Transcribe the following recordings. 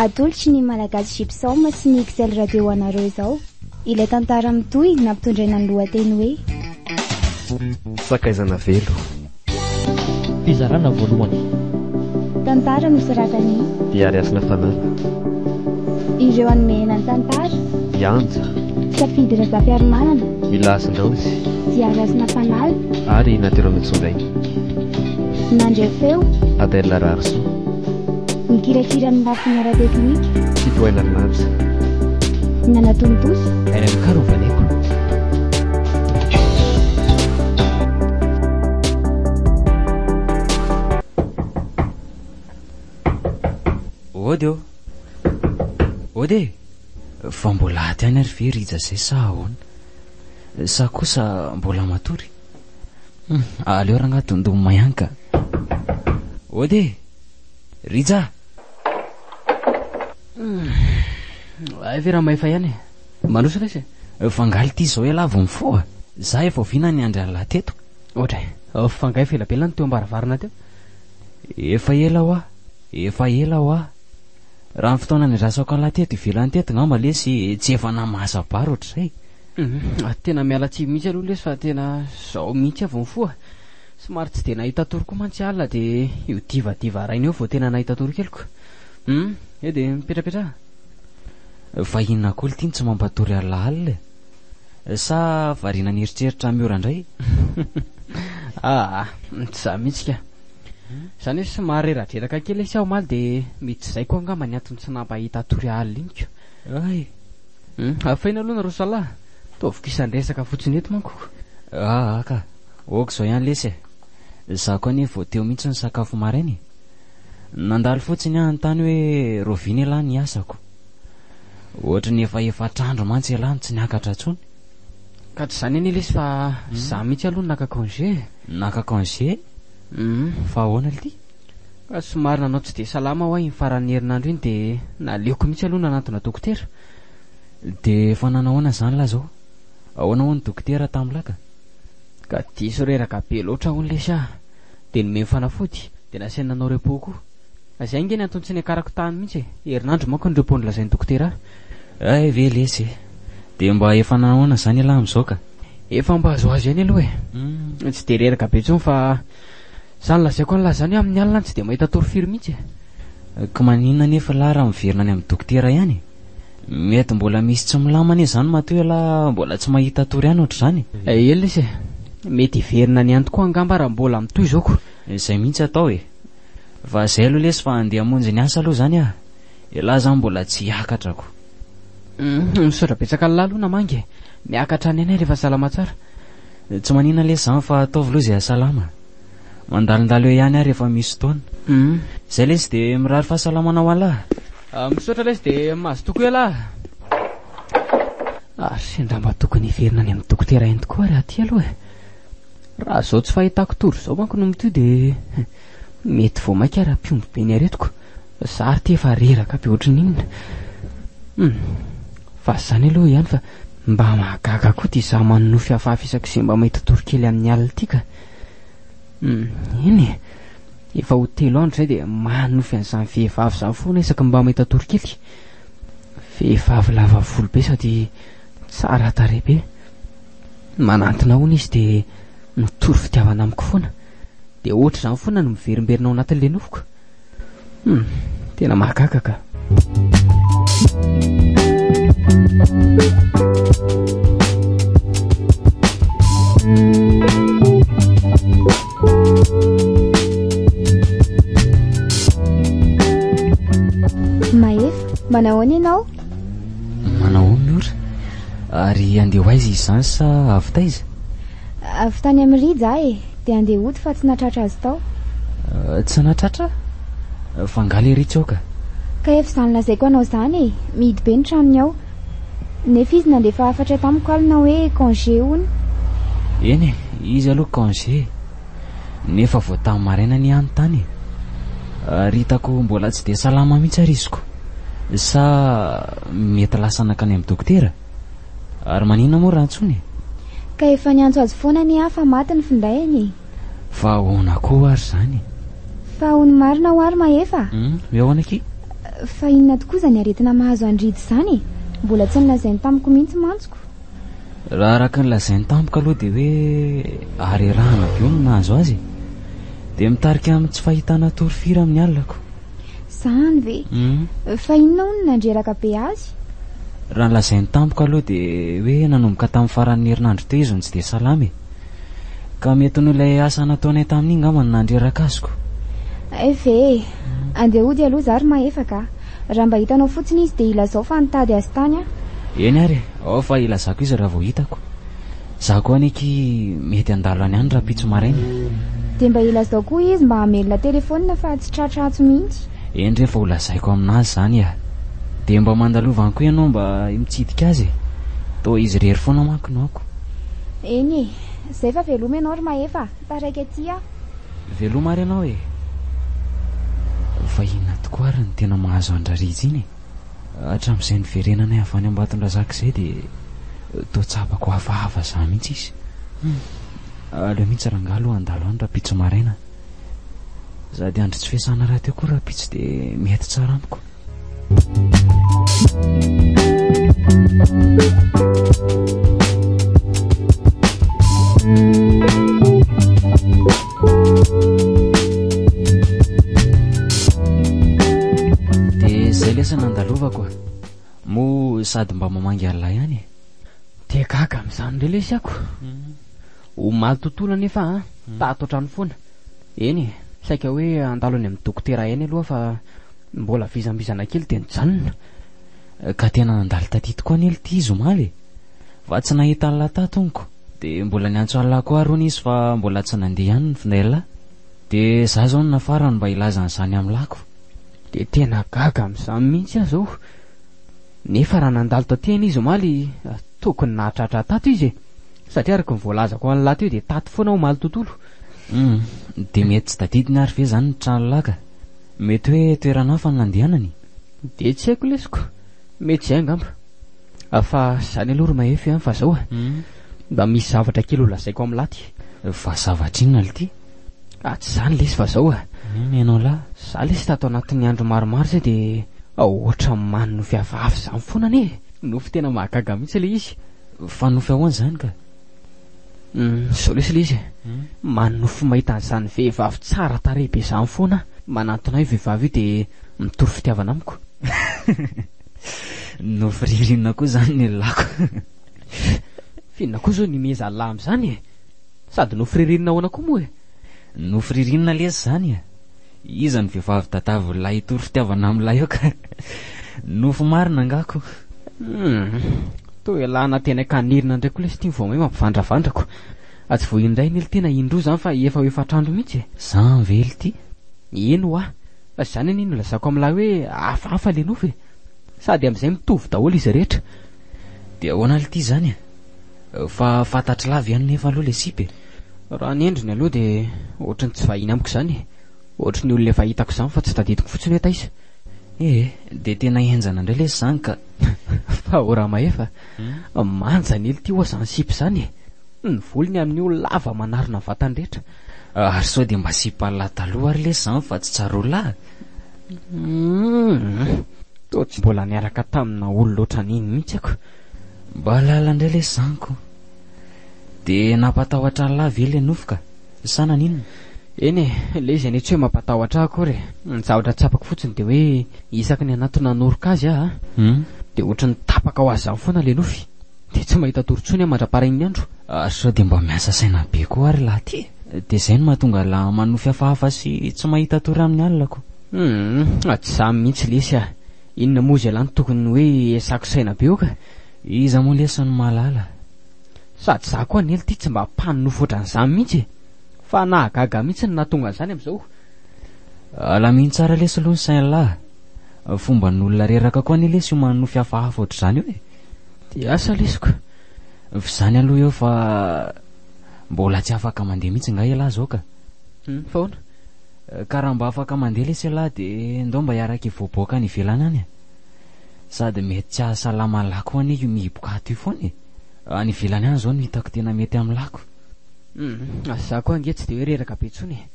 Atolotry ny Malagasy Gypsum sy ny XL Radio ho anareo izao ilay tantara mitohy nampitondraina ny lohateny hoe. Sakaizana velo. Fizarana voalohany. Tantara nosoratan'i. Diary Hasina Fanala. Ireo hanomehana ny tantara. Ianja. Safidy Razafiarimanana. Milahasindraozy. Diary Hasina Fanala. Ary Natiora Notsongaina. Nandre feo. Adèle Raharisoa. Nikirakira ny lafiny ara-teknika. Tsitohaina Rinandra. Nanatontosa. RMK Rovaneko. Ody ô! Ody e! Fa mbola aty ihany ary ve Rija izay sa ahoana? Sa kosa mbola matory? Hum, aleo rangahy dondonina ihany ka. Ody e! Rija! Hay ve raha mahefa ihany e? Mandroso lesy e! Fa angaha ity izao ialahy vao mifoha? Za efa oviana niandry an'lah teto? Ohatra e! Fa angaha efa ela be lany teo am-baravarana teo? Efa ela hoa! Efa ela hoa! Raha ny fotoana niandrasako an'lah teto ivelany teto ngamba lesy tsy efa namasa-bary ohatr'izay. Tena miala tsiny mihitsy aloha lesy fa tena zao mihitsy aho vao mifoha. Somary tsy dia nahita tory koa mantsy alina dia io divadiva rainy io vao tena nahita tory keliko. Hum, eo dia mipetrapetraha. Fa inona koa lty no tsy mampatory alina alina e? Sa variana nieritreritra miora indray? Aa, tsy za mihitsy ka. Zany hoe somary reradreraka kely lesy aho omaly dia mety izay koa angamba ny antony tsy nampahita tory alina iny ko. Ay! Hum, afaina aloha nareo zalahy. Toa vokisan-dresaka fotsiny eto manko. Aa ka, ok izao ihany lesy e. Za koa anie vao teo mihitsy nisakafo maraina e. Nandalo fotsiny aho hanontany hoe rahoviana ialahy ny hiasako. Ohatry ny efa efatr'andro mantsy ialahy no tsy niakatra intsony. Ka tsy izany anie lesy fa za mihitsy aloha no naka congé e. Naka congé? Fa ahoana lty? Ka somary nanao tsy dia salama hoa iny faran'ny herinandro iny dia naleoko mihitsy aloha nanantona dokotera. Dia efa nanao ahoana izany lahy izao? Ahoana hono dokotera tamin'ny ka? Ka diso reraka be loatra hono lesy aho. Dia nomeny fanafody, dia nasainy nanao repos koa. Izay ange ny antony tsy niakarako tany mihitsy e. Herinandro manko ny repos nolazain'ny dokotera ahy. Hay ve lesy e! Dia mba efa nanao ahoana izany ialahy amin'izao ka? Efa mba azoazo ihany aloha e. Tsy dia reraka be intsony fa izany lazaiko an'lah izany hoe amin'ny alina tsy dia mahita tory firy mihitsy e. Ka maninona anefa ialahy raha miverina any amin'ny dokotera ihany e? Mety mbola misy tsy milamina anie izany matoa ialahy mbola tsy mahita tory ihany ohatr'izany e. Eny lesy e. Mety hiverina any ihany tokoa angamba raha mbola mitohy izao ko. Izay mihitsy atao e. Fa izay aloha lesy fa andeha hamonjy ny asa aloha izany aho. Ialahy izany mbola tsy hiakatra ko. Misaotra betsaka an'lah aloha namangy e. Miakatra any ihany aho rehefa salama tsara. Tsy maninona lesy izany fa ataovy aloha izay hahasalama. Mandalondalo eo ihany aho rehefa misy fotoana. Izay lesy dia mirary fahasalamana ho an'lah. Misaotra lesy dia mazotoa koa ialahy. Ary sendra mba tokony hiverina any amin'ny dokotera ihany tokoa ary aty aloha e. Raha izao tsy fahitako tory izao manko no mitohy dia mety vao mainka ary hampihombo be ny aretiko. Za ary ty efa reraka be ohatry ny inona. Hum, fa izany aloha ihany fa mba mahagaga koa ty za manonofy hafahafa isak'izay mba mahita tory kely amin'ny alina ity ka. Hum, eny e. Efa ho telo andro izay dia manonofy an'izany vehivavy izany foana isaky ny mba mahita tory kely. Vehivavy lava volo be sady tsara tarehy be. Manantona hono izy dia mitory fitiavana amiko foana. Dia ohatr'izany foana no miverimberina ao anatin'ilay nofiko. Hum, tena mahagaga ka. Mahefa, manao ahoana ianao? Manao ahoana Miora? Ary handeha ho aiza izy izany sa avy taiza? Avy tany amin'i Rija aho e, dia handeha hody fa tsy nahatratra azy tao. Tsy nahatratra? Fa angaha lery tsoaka? Ka efa izany lazaiko anao izany e, mihidy be ny tranony ao. Nefa izy nandefa hafatra tamiko alina hoe congé hono. Eny e, izy aloha congé e. Nefa vao tamin'ny maraina anie aho no tany e. Ary hitako mbola tsy dia salama mihitsy ary izy ko. Sa mety lasa nankany amin'ny dokotera? Ary maninona moa raha antsoina e? Ka efa niantso azy foana anie aho fa maty ny findainy e. Fa ahoana koa ary izany e? Fa hono marina hoa ry Mahefa a? Hum, hoe ahoana akia? Fa inona tokoa izany aretina mahazo an'i Rija izany e? Mbola tsy nolazainy tamiko mihitsy mantsy ko. Raha araka ny lazainy tamiko aloha dia hoe harerahana be hono no nahazo azy e. Dia mitarika amin'ny tsy fahitana tory firy amin'ny alina ko. Izany ve? Fa inona hono no nandreraka be azy? Raha ny lazainy tamiko aloha dia hoe nanomboka tamin'ny faran'ny herinandro teo izy no tsy dia salama e. Ka mety noho ilay asa nataonay tamin'iny angamba no nandreraka azy ko. Hay ve e! Andeha hody aloha za ry Mahefa ka. Raha mba hitanao fotsiny izy dia ilazao fa nitady azy tany aho. Eny ary e! Ao fa ilazako izy raha vao hitako. Za koa anie aky mety handalo any ihany rahampitso maraina. Dia mba ilazao koa izy mba hamelona telefaonina fa tsy tratra atsy mihitsy. Eny re fa ho lazaiko aminazy izany e! Dia mba mandalova any koa ianao mba mitsidika azy e! Toa izy irery foana manko no ako. Eny e! Zay fa veloma ianao ry Mahefa a! Taraiky aty aho. Veloma ary ianao e! Fa inona tokoa ary no tena mahazo an-dRarija iny e? Hatramin'izay niverenanay avy any Ambatondrazaka izay dia toa tsapako hafahafa izany mihitsy izy. Hum! Aleo mihitsy rangahy aloha handalo any rahampitso maraina. Sady andro tsy fiasana rahateo koa rahampitso dia mety tsara amiko. Dia izay lesy nandalovako a. Moa sady mba mamangy an'lah ihany e. Dia gaga amin'izany indray lesy ako. Omaly tontolo anefa an, tato an-trano foana. Eny e, saika hoe handalo any amin'ny dokotera ihany aloha fa mbola vizambizana kely dia nijanona. Ka tena nandalo taty tokoa anie lty izy omaly e. Fa tsy nahita an'lah tato honko. Dia mbola niantso an'lah koa ary hono izy fa mbola tsy nandeha ihany ny finday-lah. Dia za zao no nafarany mba hilaza an'izany amin'lah ko. Dia tena gaga amin'izany mihitsy aho zao. Nefa raha nandalo taty anie izy omaly, tokony nahatratra tato izy e. Satria araka ny voalazako an'lah teo dia tato foana aho omaly tontolo. Hum, dia mety tsy tadidiny ary ve izany ny tranolahy ka? Mety hoe toerana hafa no nandehanany? Dia tsy haiko lesy ko, mety izay angamba. Fa izany aloha ry Mahefa an, fa zao e, mba misy zavatra kely ho lazaiko amin'lah ty. Fa zavatra inona lty? Ah tsy izany lesy fa zao e. Inona ianao lahy? Za lesy tato anatin'ny andro maromaro izay dia ohatran'ny manonofy hafahafa izany foana anie e. Nofy tena mahagaga mihitsy ilay izy. Fa nofy ahoana izany ka? Zao lesy ilay izy e. Manonofy mahita an'izany vehivavy tsara tarehy be izany foana aho. Manantona ahy io vehivavy io dia mitory fitiavana amiko. Nofy ririnina koa izany ny lako. F'inona koa izao ny miheza lahy amin'izany e? Sady nofy ririnina ahoana koa moa e? Nofy ririnina lesy izany e! Iza no vehivavy tadavin'ny lahy hitory fitiavana amin'ilay eo ka? Nofy marina angaha ko? Humm, toa ialahy anaty any an-kanirina indray koa lesy ity vao may mampivandravandra ko. Tsy vao indray anie lty na indroa izany fa efa ho efatr'andro mihitsy e! Zany ve lty? Eny hoa! Fa izany anie no lazako amin'ilay hoe hafahafa ilay nofy e! Sady amin'izay mitovy daholo izy rehetra. Dia ahoana lty izany e? Fa fantatr'lah ve anefa aloha ilay sipa e? Raha ny endriny aloha dia ohatry ny tsy vahiny amiko izany e! Ohatry ny olona efa hitako izany fa tsy tadidiko fotsiny hoe taiza. Ee, dia tena henjana indray lesy izany ka! Fa ô Ramahefa, manja anie lty oa izany sipa izany e! Ny volony amin'io lava manarona ny vatany rehetra. Ary sao dia mba sipa lahy taloha ary lesy izany fa tsy tsaroa lahy? Humm, toa tsy mbola niaraka tamina olona ohatran'iny mihitsy ako. Mba lala indray lesy izany ko. Dia nampatahotra an'lah ve ilay nofy ka? Sa naninona? Eny e, ilay izy anie tsy hoe mampatahotra ahy akory e. Ny zavatra tsapako fotsiny dia hoe isaky ny hanatona hanoroka azy aho an, dia ohatran'ny tapaka ho azy izany foana ilay nofy. Dia tsy mahita tory intsony aho mandra-parain'ny andro. Ary sao dia mba miasa saina be koa ary lahy ty e? Dia izay no mahatonga lahy manofy hafahafa sy tsy mahita tory amin'ny alina ko. Humm, tsy izany mihitsy lesy a. Inona moa izay lahy no tokony hoe iasako saina be eo ka? Iza moa lesy no mahalala? Sady za koa anie lty tsy mba mpanonofy ohatran'izany mihitsy e! Fa nahagaga mihitsy ny nahatonga an'izany amin'izao. Alamino tsara lesy aloha ny sain'lah a! Fomban'olona reraka koa anie lesy io manonofy hafahafa ohatr'izany io e! Dia asa lesy ko! F'izany aloha eo fa mbola tsy afaka mandeha mihitsy nga ialahy zao ka! Hum, fa ahoana? Ka raha mba afaka mandeha lesy ialahy dia ndao mba hiaraka hivoaboaka any ivelany any e! Sady mety tsy hahasalama an'lah koa anie io mihiboka ato io foana e! Any ivelany any izao no hitako tena mety amin'lah ko! Hum, za koa ange tsy dia hoe reraka be intsony e!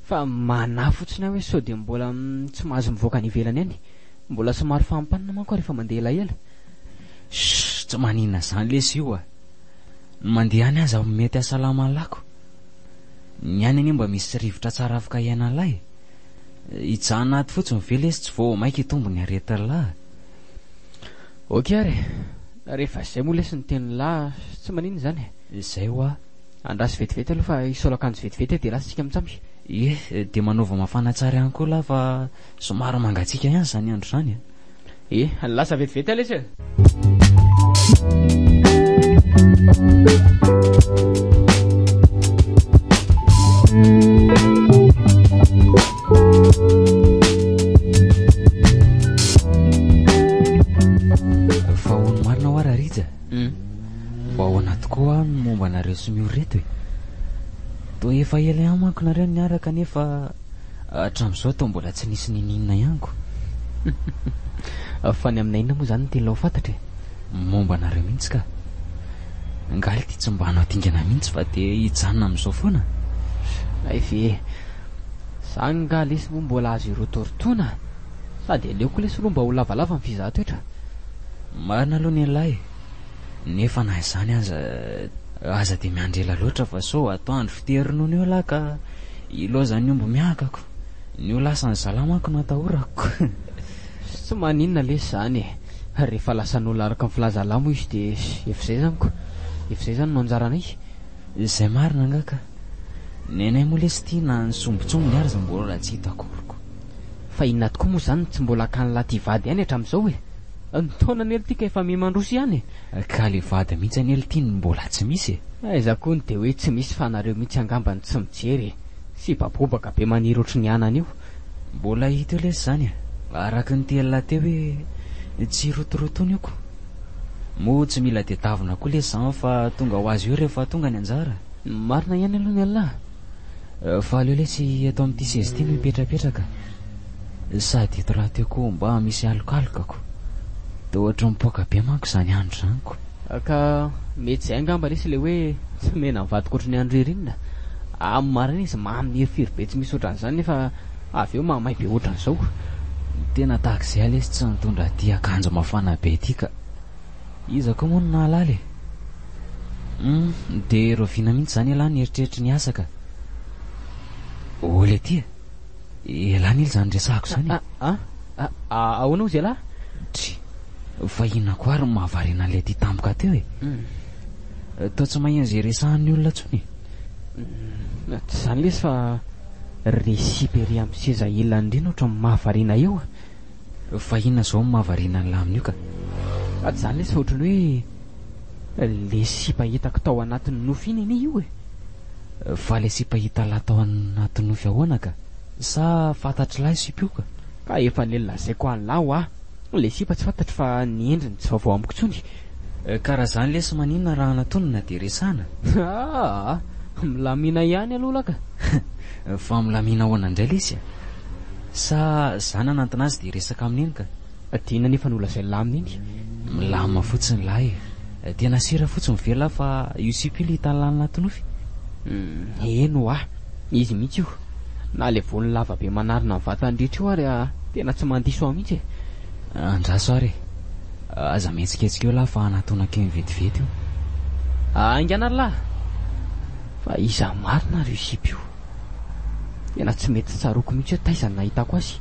Fa manahy fotsiny aho hoe sao dia mbola tsy mahazo mivoaka any ivelany any. Mbola somary fahampanina manko aho rehefa mandeha elaela. Shh, tsy maninona izany lesy io a! Ny mandeha any aza mety hahasalama an'lako. Ny any anie mba misy rivotra tsara afaka iainan'lah e! Hijanona ato fotsiny ve lesy tsy vao maika hitombo ny aretin'lah? Ok ary e! Rehefa izay moa lesy ny tenin'lah tsy maninona izany e! Izay hoa. Andraso vetivety aloha fa hisolo akanjo vetivety aho dia lasa isika mitsamy. Ie, dia manaova mafana tsara ihany koa lah fa somary mangatsiaka ihany izany andro izany a! Ie, lasa vetivety aho lesy e! Fa hono marina hoa Rarija? Mba ahoana tokoa ny momba anareo sy Miora reto e? Toa efa ela ihany manko nareo no niaraka nefa hatramin'izao toa mbola tsy nisy niniana ihany ko. Fa ny aminay inona moa izany no tianao ho fantatra e? Momba anareo mihitsy ka. Angaha ity tsy mba hanao dingana mihitsy fa dia hijanona amin'izao foana? Hay ve e! Izany nga lesy moa mbola azo irotorotoana? Sady aleoko lesy aloha mba ho lavalava ny fizahan-toetra. Marina aloha ny an'lah e! Nefa na izany aza, aza dia miandry ela loatra fa sao atoandro fitery ronono eo lah ka ilaozan'ny omby miahakako. Ny ho lasan'ny zalahy manko no atahorako. Tsy maninona lesy izany e! Rehefa lasan'olona araka ny filazan'lah moa izy dia efa izay izany ko! Efa izay izany no anjaranay. Izay marina angaha ka! Nenay moa lesy ity na ny sombintsombiny ary aza mbola tsy hita akory ko! Fa inona tokoa moa izany no tsy mbola hakan'lah ty vady ihany hatramin'izao e? Ny taonany ely ty ka efa miha mandroso ihany e! Ka le vady mihitsy anie ly ty no mbola tsy misy e! Aiza koa no dia hoe tsy misy fa nareo mihitsy angamba no tsy mijery e! Sipa bobaka be maniry ohatry ny anana io. Mbola hita eo lesy izany e! Araka ny tenin'lah teo hoe tsy rotorotoana io ko! Moa tsy mila tedavina koa lesy izany fa tonga ho azy eo rehefa tonga ny anjara. Marina ihany aloha ny an'lah. Fa aleo lesy eto amin'ity seza ity no hipetrapetraka. Sady eto rahateo koa mba misy alokalokako. Dia ohatry ny mipoaka be manko izany andro izany ko. Ka mety izay angamba lesy ilay hoe tsy mena mivadika ohatry ny andro ririnina. Amin'ny maraina izy mamirifiry be tsy misy ohatran'izany nefa avy eo mahamay be ohatran'izao. Tena tahaka izay aho lesy tsy nitondra ity akanjo mafana be ity ka. Iza koa moa no nahalala e? Hum, dia rahoviana mihitsy izany ialahy nieritreritry ny asa ka? Oly aty e! Ialahy anie izany resahako izany e! Ah, ah, ahoana hozy ialahy? Dry, fa inona koa ary no mahavariana an'ilay aty tampoka teo e? Toa tsy maheno izay resahan'ny olona intsony e! Tsy izany lesy fa ry sipa ery amin'ny seza ilany ireny ohatran'ny mahavariana eo e! Fa inona izao no mahavariana an'lah amin'io ka? Sady izany lesy fa ohatran'ny hoe le sipa hitako tao anatin'ny nofy iny anie io e! Fa le sipa hitan'lah tao anaty nofy ahoana ka? Sa fantatr'lah io sipa io ka? Ka efa le lazaiko an'lah hoa! Le sipa tsy fantatro fa ny endriny tsy vaovao amiko intsony. Ka raha izany lesy maninona raha anatonina dia resahana? Aa! Milamina ihany aloha lah ka! Fa milamina ahoana indray lesy a? Sa za nanantona azy dia resaka aminy iny ka. Dia inona anefa no lazain'lah amin'iny? Milamina fotsiny lah e. Tena sira fotsiny ve lah fa io sipa io le hitan'lah anaty nofy? Eny hoa, izy mihitsy io. Na le volony lava be manarona ny vatany rehetra io ary tena tsy mandiso ahy mihitsy e. Andraso ary e. Aza mihetsiketsika eo lah fa hanatona kely vetivety io. Haingana ary lah. Fa iza marina ary io sipa io? Tena tsy mety tsaroako mihitsy hoe taiza no nahitako azy.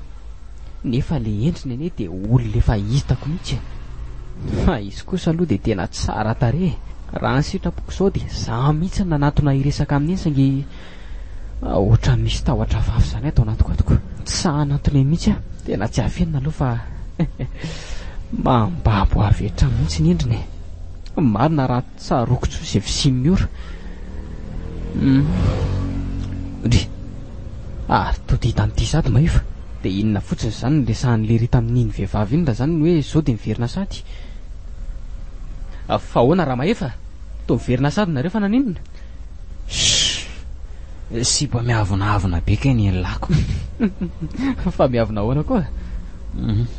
Nefa le endriny anie dia olona efa hitako mihitsy e. Fa izy kosa aloha dia tena tsara tarehy e. Raha ny sitrapoko izao dia za mihitsy no nanatona hiresaka amin'iny saingy ohatran'ny misy tahotra hafahafa izany ato anatiko ato ko. Tsy sahy hanatona eny mihitsy aho. Tena tsy afenina aloha fa mambabo avy hatrany mihitsy ny endriny e. Marina raha Tsaroako intsony izay fisian'ny ora. Hum. Ndry. Ary tody hita an'ity sady Mahefa. Dia inona fotsiny izany no resahan'i Lery tamin'iny vehivavy iny raha izany ny hoe izao dia miverina sady? Fa ahoana Ramahefa? Toa miverina sady nareo fa naninona? Shh! Sipa miavonavona be kay ny elako. Fa miavona ahoana koa?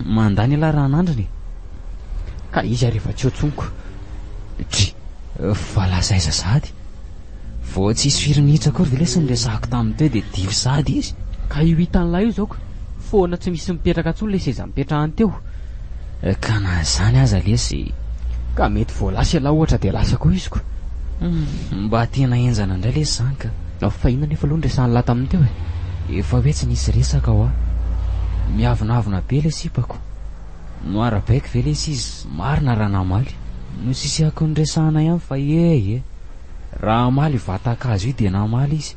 Mandany elah raha anandrina e. Ka izy ary efa tsy eo tsony ko. Dry, fa lasa aiza sahady? Vao tsisy firy minitra akory ve lesy no resahako taminy teo dia dify sahady izy? Ka io hitan'lah io zao ko. Foana tsy misy mipetraka intsony ilay seza nipetrahany teo. Ka na izany aza lesy. Ka mety vao lasa ialahy ohatra dia lasa koa izy ko. Hum, mba tena henjana indray lesy izany ka. Fa inona anefa aloha no resahan'lah taminy teo e? Efa hoe tsy nisy resaka hoa. Miavonavona be ilay sipako. Noarabaiko ve lesy izy marina raha namaly? Nosisihako niresahana ihany fa ye ye. Raha hamaly io vatan-kazo io dia namaly izy.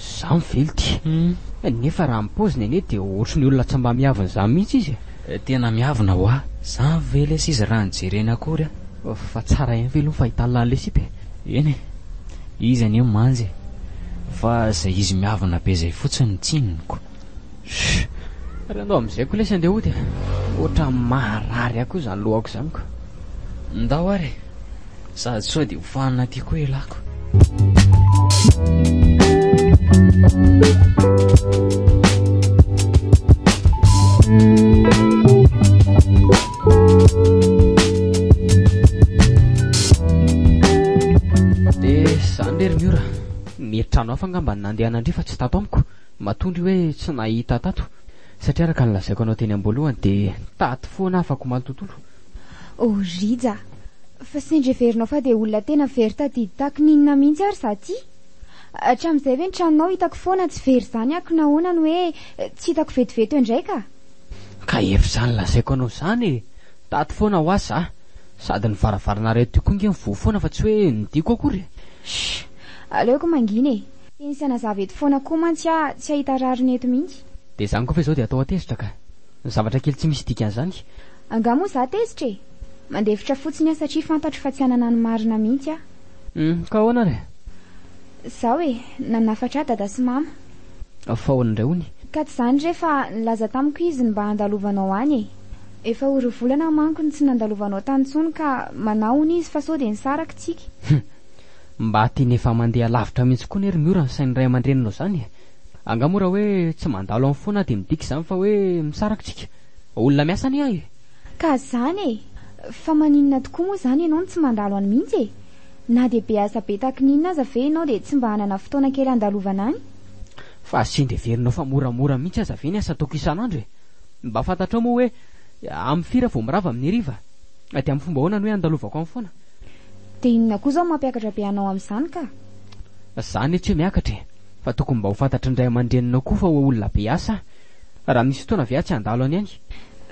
Zany ve lty? Nefa raha ny paoziny anie dia ohatry ny olona tsy mba miavona izany mihitsy izy e. Tena miavona hoa. Zany ve lesy izy raha nijereny akory a. Fa tsara ihany ve aloha ny fahitana an'ilay sipa e? Eny e. Izy anie manja e. Fa izay izy miavona be izay fotsiny no tsiniko. Shh! Ary andao amin'izay koa lesy andeha hody e. Ohatran'ny maharary ahy koa izany lohako izany ko. Ndao ary e. Sady sao dia ho fanina aty koa elako. Dia izany re ry Miora. Mety trano hafa angamba no nandehanandria fa tsy tato amiko. Matoa ndry hoe tsy nahita tato. Satria araka ny lazaiko anao teny am-boalohany dia tato foana aho afak'omaly tontolo. Oh Rija, fa sendra heverinao fa dia olona tena very tadidy tahaky ny inona mihitsy ary za ty? Hatramin'izay ve ny tranonao hitako foana tsy very izany ako nahoana no hoe tsy hitako vetivety eo indray ka? Ka efa izany lazaiko anao izany e! Tato foana hoa za, sady ny varavarana iray teo koa nge mivoha foana fa tsy hoe nidiko akory e! Shh! Aleoko mangina e! Teny sy hanazava eto foana koa mantsy aho tsy hahita rariny eto mihitsy. Dia izany koa ve izao dia atao hatezitra ka? Ny zavatra kely tsy misy dikan'izany. Angaha moa za tezitra e? Mandefitra fotsiny aho satria fantatro fa tsy hanana ny marina mihitsy aho. Hum, ka ahoana ary e? Zao e, nanafatra ahy dada sy mama. Fa ahoana indray hono? Ka tsy izany re fa nilaza tamiko izy ny mba handalovanao any e. Efa ho roa volana aho manko no tsy nandalovanao tany intsony ka manahy hono izy fa sao dia nisaraka tsika. Hum, mba tena efa mandeha lavitra mihitsy koa anie ry Miora ny sain'ny ray aman-dreninao izany e. Angaha moa raha hoe tsy mandalo any foana aho dia midika izany fa hoe misaraka tsika? Olona miasa anie aho e! Ka zany e! Fa maninona tokoa moa zany ianao no tsy mandalo any mihitsy e? Na dia be asa be taky ny inona aza ve ianao dia tsy mba hanana fotoana kely handalovana any? Fa sendra heverinao fa moramora mihitsy aza ve ny asa ataoko isan'andro e? Mba fantatrao moa hoe amin'ny firy aho vao mirava amin'ny hariva? Dia amin'ny fomba ahoana no hoe handalovako any foana? Dia inona koa izao mampiakatra be anao amin'izany ka? Za anie tsy hoe miakatra e! Fa tokony mba ho fantatry ny ray aman-dreninao koa fa olona be asa aho. Raha misy fotoana ve aho tsy handalo any any?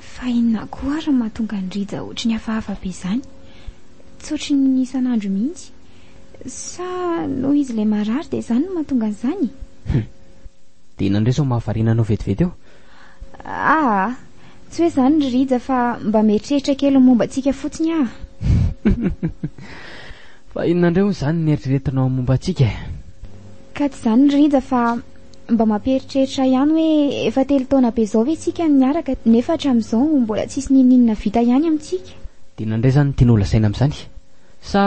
Fa inona koa ary no mahatonga an'i Rija ohatry ny hafahafa be izany? Tsy ohatry ny isan'andro mihitsy. Sa noho izy ilay marary dia izany no mahatonga an'izany? Hum. Dia inona indray izao mahavariana anao vetivety eo? Aa, tsy hoe izany ry Rija fa mba mieritreritra kely ny momba antsika fotsiny aho. Fa inona indray hono izany no eritreretinao momba antsika e? Ka tsy izany ry Rija fa mba mampieritreritra ihany hoe efa telo taona be izao ve tsika no niaraka nefa hatramin'izao mbola tsisy n'inon'inona vita ihany amintsika. Dia inona indray izany no tianao holazaina amin'izany? Sa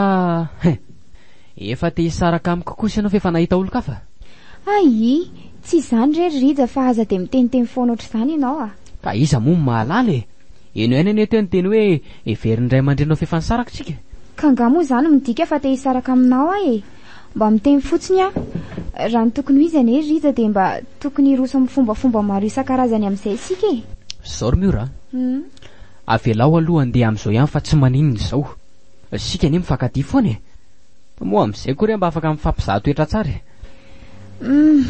hein! Efa te hisaraka amiko kosa ianao f'efa nahita olon-kafa? Ayy! Tsy izany re ry Rija fa aza dia miteniteny foana ohatr'izany ianao a! Ka iza moa no mahalala e! Eny ihany anie teo niteny hoe heverin'ny ray aman-dreninao f'efa nisaraka isika e! Ka angaha moa izany midika fa te hisaraka aminao aho e! Mba miteny fotsiny aho. Raha ny tokony ho izy anie ry Rija dia mba tokony hiroso amin'ny fombafomba maro isan-karazany amin'izay isika e! Zao ry Miora a! Avelao aloha handeha amin'izao ihany fa tsy maninona izao. Isika anie mifankatia foana e! Moa amin'izay koa re mba afaka mifampizaha toetra tsara e! Humm!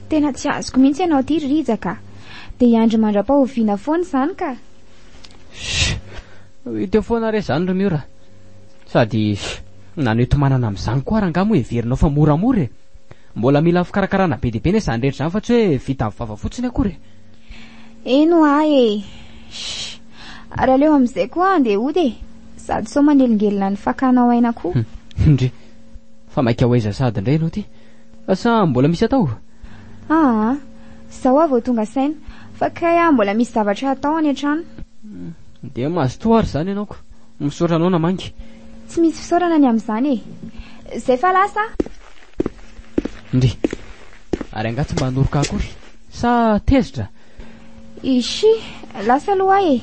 Tena tsy azoko mihitsy ianao ity ry Rija ka! Dia hiandry mandra-pahoviana foana izany ka! Shh! Hita eo foana re izany ry Miora. Sady na ny hoenti-manana amin'izany koa ary angaha moa heverinao fa moramora e! Mbola mila fikarakarana be dia be anie izany rehetra izany fa tsy hoe vita amin'ny vava fotsiny akory e! Eny hoa e! Shh! Ary aleo amin'izay koa handeha hody e! Sady sao manelingelina ny fakanao aina koa. Ndry! Fa maika ho aiza sahady indray ianao ity? Sa mbola misy atao? Aa! Izao aho vao tonga saina, fa kay aho mbola misy zavatra hatao any an-trano. Dia mazotoa ary izany ianao ko. Misaotra anao namangy. Tsy misy fisaorana ny amin'izany e. Izay fa lasa aho. Ndry! Ary angaha tsy mba hanoroka akory? Sa tezitra? Ishi! Lasa aloha aho e.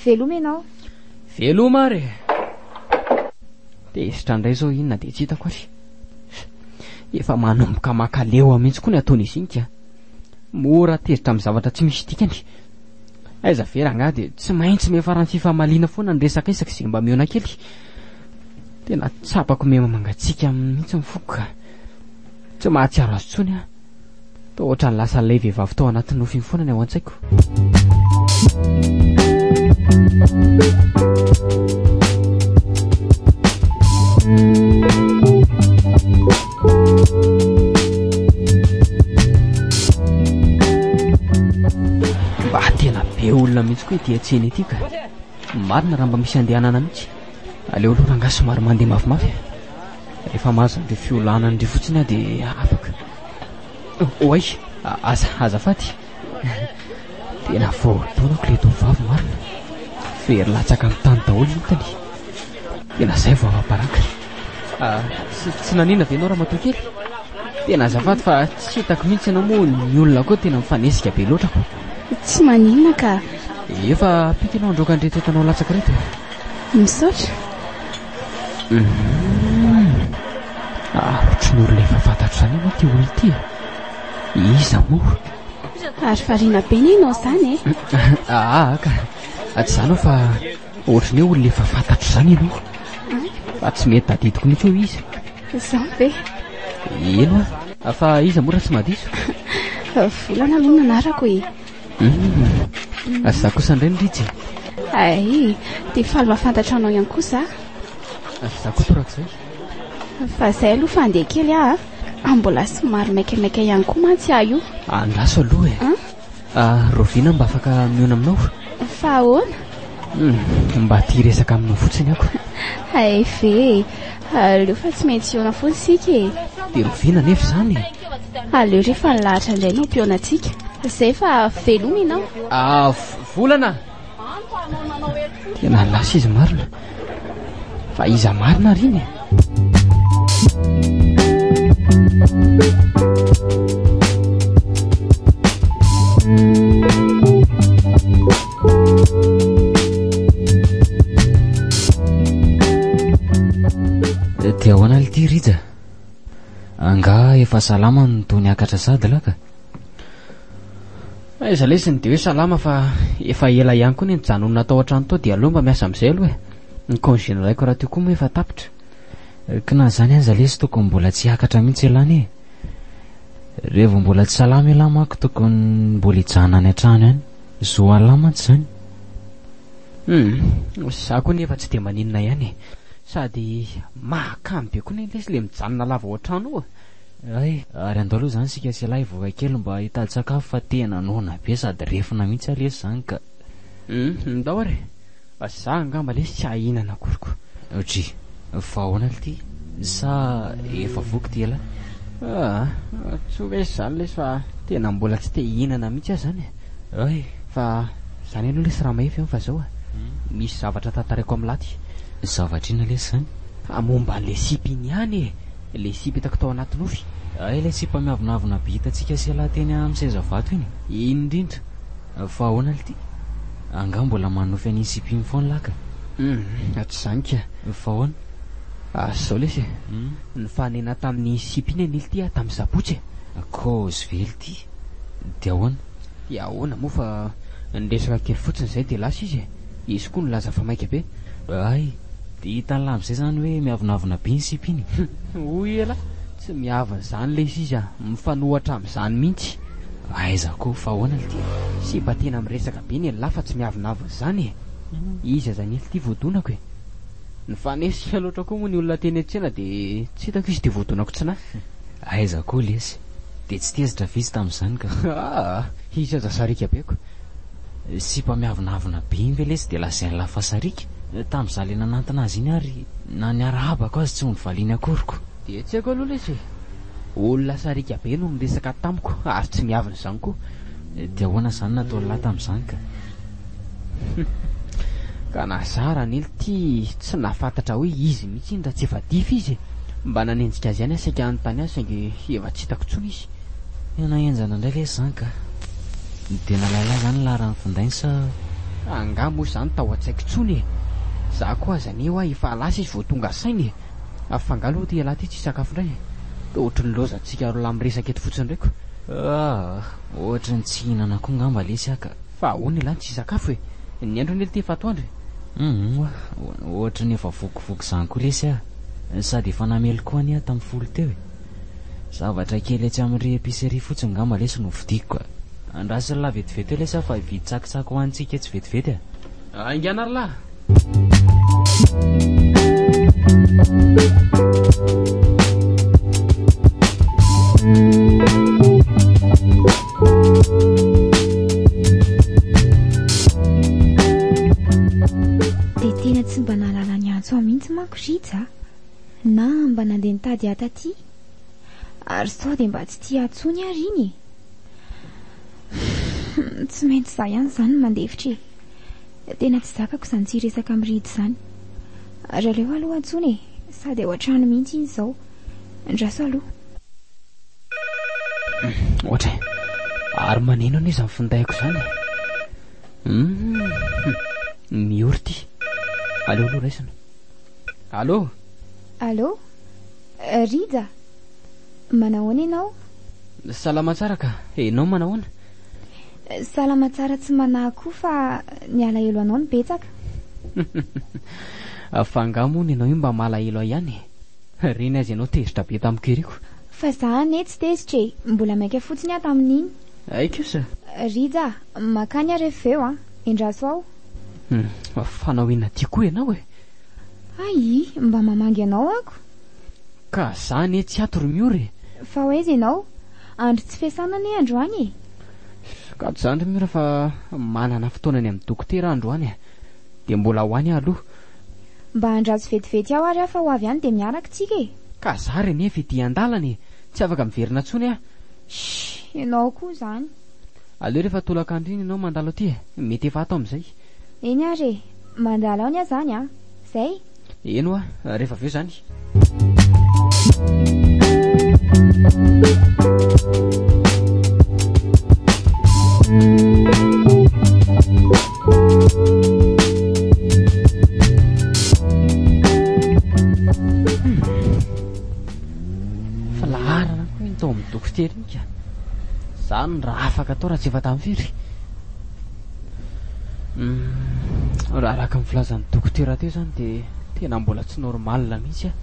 Veloma ianao. Veloma ary e! Tezitra indray izao inona dia tsy hitako ary. Efa manomboka mankaleo aho mihitsy koa ny ataon'izy iny ka. Mora tezitra amin'ny zavatra tsy misy dikany. Aiza ve rangahy dia tsy maintsy miafara amin'ny fifamaliana foana ny resaka isaky izay mba mihaona kely. Tena tsapako miha mangatsiaka mihitsy ny foko ka. Tsy mahatsiaro azy intsony aho. Toa ohatran'ny lasa ilay vehivavy tao anaty nofy iny foana ny ao an-tsaiko. Mba tena be olona mihitsy koa ity an-tsena ity ka. Marina raha mba misy andehanana mihitsy. Aleo aloha rangahy somary mandeha mafimafy e. Rehefa mahazo an'ireo fiholanana ireo fotsiny aho dia afaka. Oay, aza azafady. Tena voadonako ilay tovovavy marina. Very latsaka amin'ny tany daholo ny entany. Tena izay vao afa-baraka. Ah, tsy, tsy nanina ve ianao ramatoa kely? Tena azafady fa tsy hitako mihitsy ianao moa ny olona koa tena mifanesika be loatra ko. Tsy maninona ka. Efa ampiko ianao handroaka an'ireto entanao latsaka ireto e. Misaotra. Ary ohatry ny olona efa fantatro izany ianao ity olona ity e. Iza moa? Ary variana be anie ianao izany e. Aa ka. Tsy izany aho fa ohatry ny hoe olona efa fantatro izany ianao. Fa tsy mety tadidiko mihitsy hoe iza. Izany ve? Eny hoa. Fa iza moa raha tsy mahadiso? Volana aloha ny anarako e. Hum. Za kosa indray ny Rija e. Ay, dia faly mahafantatra anao ihany koa za. Za koa torak'izay. Fa zay aloha fa handeha kely aho a. Mbola somary maikamaika ihany koa mantsy aho io. Andraso aloha e. An? Ah, Raoviana mba afaka mihaona aminao? Fa ahoana? Hum, mba te hiresaka aminao fotsiny aho. Hay ve e. Aleo fa tsy maintsy hihaona foana isika e. Dia raoviana anefa izany e? Aleo rehefa ny lahatra indray no hampihaona antsika. Izay fa veloma ianao. Ah, volana! Tena lasa izy marina. Fa iza marina ary iny e? Dia ahoana ity Rija? Angaha efa salama no toa niakatra sady lahy ka? Aiza lesy ny dia hoe salama fa efa ela ihany koa ny nijanona tao an-trano tao dia aleo mba miasa amin'izay aloha e. Ny congé nalaiko rahateo koa moa efa tapitra. K'na zany aza lesy tokony mbola tsy hiakatra mihitsy ialahy anie e. Revo mbola tsy salama ialahy manko tokony mbola hijanona any an-trano ihany. Zo an'lah mantsy izany. Hum, za koa nefa tsy dia maninona ihany e. Sady mahakamo be koa ne lesy le mijanona lava ao an-trano ao e. Hay, ary andao aloha izany isika sy ialahy hivoaka kely mba hitady sakafo fa tena noana be sady refona mihitsy aho lesy izany ka. Hum, ndao ary e. Fa za angamba lesy tsy hahinana akory ko. Dry, fa ahoana lty? Sa efa voky ty elah? Ah, tsy ho resy izany lesy fa tena mbola tsy te hihinana mihitsy aho izany e. Ay. Fa izany aloha lesy Ramahefy an, fa zao e, misy zavatra tantaraiko amin'lah ty. Zavatra inona lesy izany? Ah, momba an'ilay sipa iny ihany e, ilay sipa hitako tao anaty nofy. Ay, ilay sipa miavonavona be hitantsika sy elah teny amin'ny seza vato iny? Iny indrindra. Fa ahoana lty? Angaha mbola manonofy an'iny sipa iny foana lah ka? Hum, tsy izany ka. Fa ahoana? Ah, izao lesy e. Nifanena tamin'iny sipa iny anie lty aho tamin'ny sabotsy e. Kôzy ve lty? Dia ahoana? Dia ahoana moa fa niresaka kely fotsiny izay dia lasa izy e. Izy koa nilaza fa maika be. Hay, dia hitan'lah amin'izay izany hoe miavonavona be iny sipa iny e. Hoy elah, tsy miavona izany lesy izy a, mifanohatra amin'izany mihitsy. Aiza koa, fa ahoana lty? Sipa tena miresaka be ny elah fa tsy miavonavona izany e. Izy aza anie lty voadonako e. Nifanesika loatra koa moa ny olona teny an-tsena dia tsy hitako izy dia voadonako tsy nahy. Aiza koa lesy, dia tsy tezitra ve izy tamin'izany ka? Aa, izy aza sariaka be ko. Sipa miavonavona be iny ve lesy dia lazain'lah fa sariaka? Tamin'izaho le nanantona azy iny ary na niarahabako aza tsy ho novaliany akory ko. Dia tsy haiko aloha lesy e! Olona sariaka be no niresaka tamiko ary tsy miavona izany koa. Dia ahoana izany nataon'lah tamin'izany ka? Ka na za Ranely ty tsy nahafantatra hoe izy mihitsy iny raha tsy efa dify izy e! Mba nanenjika azy ihany aho saika hanontany azy saingy efa tsy hitako intsony izy. Tena henjana indray lesy izany ka! Dia nalahilahy izany ny laharan'ny findainy sa? Angaha moa izany tao an-tsaiko intsony e! Za koa aza anie hoa efa lasa izy vao tonga saina e! Fa angaha aloha ity ialahy ity tsy hisakafo indray e! Toa ohatry ny laozantsika roalahy miresaka eto fotsiny indray ko! Ah, ohatry ny tsy hihinana koa ngamba lesy aho ka. Fa ahoana ialahy no tsy hisakafo e? Ny andro anie ity efa atoandro e. Hum, oa, ohatry ny efa vokivoky izany koa lesy aho. Sady efa namely koa anie aho tamin'ny folo teo e. Zavatra kely etsy amin'ry épicerie fotsiny ngamba lesy no hovidiako ka. Andraso ry lahy vetivety eo lesy aho fa hividy tsakitsaky ho antsika etsy vetivety a. Haingana ry lahy. Dia tena tsy mba nahalala ny antso ahy mihitsy manko Rija a! Na mba nandeha nitady ahy taty. Ary sao dia mba tsy tia ahy intsony ary iny e! Tsy maintsy izaho ihany izany no mandefitra e! Tena tsy zakako izany tsy hiresaka amin'i Rija izany. Ary aleo aloha antsoina e! Sady ao an-trano mihitsy izy izao. Andraso aloha. Ohatra e! Ary maneno anie izany findaiko izany e! Hum, miory ity. Aleo aloha raisina. Allô? Allô? Rija? Manahoana ianao? Salama tsara ka. Ianao manahoana? Salama tsara tsy manahy koa fa ny alahelo anao no betsaka. Fa angaha moa ny anao io mba malahelo ahy ihany e? Reny aza ianao tezitra be tamiko ery ko. Fa za anie tsy tezitra e, mbola maika fotsiny aho tamin'iny. Hay kosa. Rija, makany aho rehefa avy eo an. Endraso ao. Hum, fanao inona aty koa ianao e? Hay, mba mamangy anao ako. Ka za anie tsy ato ry Miora e! Fa ho aiza ianao? Andro tsy fiasana anie androany e! Ka tsy izany ry Miora fa manana fotoana any amin'ny dokotera aho androany e! Dia mbola ho any aho aloha. Mba andraso vetivety ao ary aho fa ho avy any dia miaraka tsika e! Ka za ry anie efa ety an-dalana e! Tsy afaka miverina intsony aho. Shh! Ianao koa izany. Aleo rehefa tolakandro iny ianao mandalo aty e! Mety efa ato amin'izay. Eny ary e! Mandalo ao ny aho izany an! Zay? Eny hoa, rehefa avy eo izany. Fa laharana koa iny tao amin'ny dokotera iny ka. Zany raha afaka atao raha tsy efa tamin'ny firy. Raha araka ny filazan'ny dokotera teo izany dia tena mbola tsy normal mihitsy aho.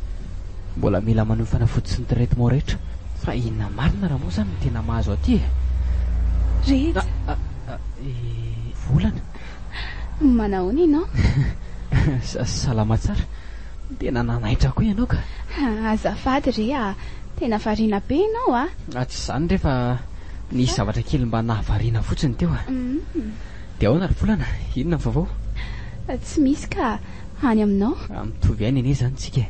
Mbola mila manohy fanafody sy ny traitement rehetra. Fa inona marina raha moa izany no tena mahazo aty e? Rija. Volana. Manahoana ianao? Salama tsara. Tena nanaitra koa ianao ka. Azafady re a! Tena variana be ianao a! Tsy izany re fa nisy zavatra kely mba nahavariana fotsiny teo a! Dia ahoana ry Volana? Inona ny vaovao? Tsy misy ka! Any aminao? Mitovy ihany anie izany tsika e!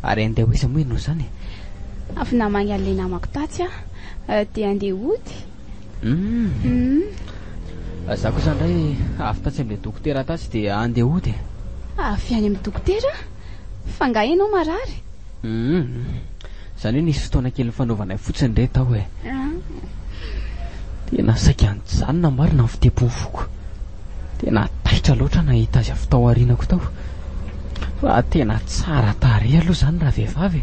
Ary andeha ho aiza moa ianao izany e? Avy namangy an'ilay namako tatsy aho, dia andeha hody. Humm. Za kosa indray avy tatsy amin'ilay dokotera tatsy dia andeha hody e. Avy any amin'ny dokotera? Fa angaha ianao marary? Humm. Izany hoe nisy fotoana kely nifanaovanay fotsiny re tao e. Tena saika nijanona marina ny fitepon'ny foko. Tena taitra loatra nahita azy avy tao aorianako tao. Fa tena tsara tarehy aloha izany ravehivavy e.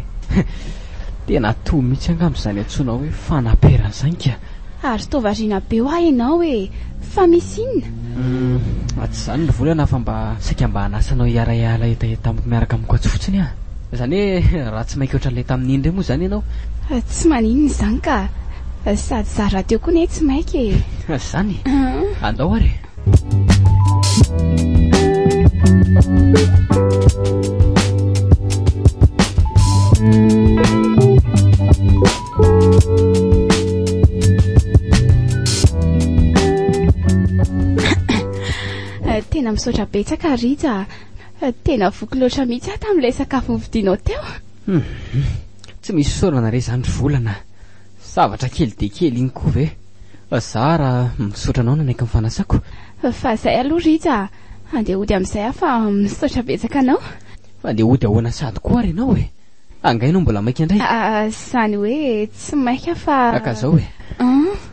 Tena to mihitsy angamba izany antsoina hoe fanaperana izany ka. Ary toa variana be hoa ianao e! Fa misy inona? Humm, tsy izany ry Volana fa mba saika mba hanasa anao hiara-hiala hetaheta amiko miaraka amiko atsy fotsiny aho. Izany hoe raha tsy maika ohatran'ilay tamin'iny indray moa izany ianao. Tsy maninona izany ka! Sady izaho rahateo koa anie tsy maika e! Izany? Andao ary e! Tena misaotra betsaka Rija a! Tena voky loatra mihitsy aho tamin'ilay sakafo novidianao teo. Hum, tsy misy fisaorana re izany ry Volana a! Zavatra kely dia kely iny koa ve? Za raha misaotra anao nanaiky ny fanasako. Fa izay aloha Rija a! Andeha hody amin'izay aho fa misaotra betsaka anao. Fa andeha hody ahoana sady koa ary ianao e? Angaha ianao mbola maika indray? Izany hoe tsy maika fa. Ka izao e.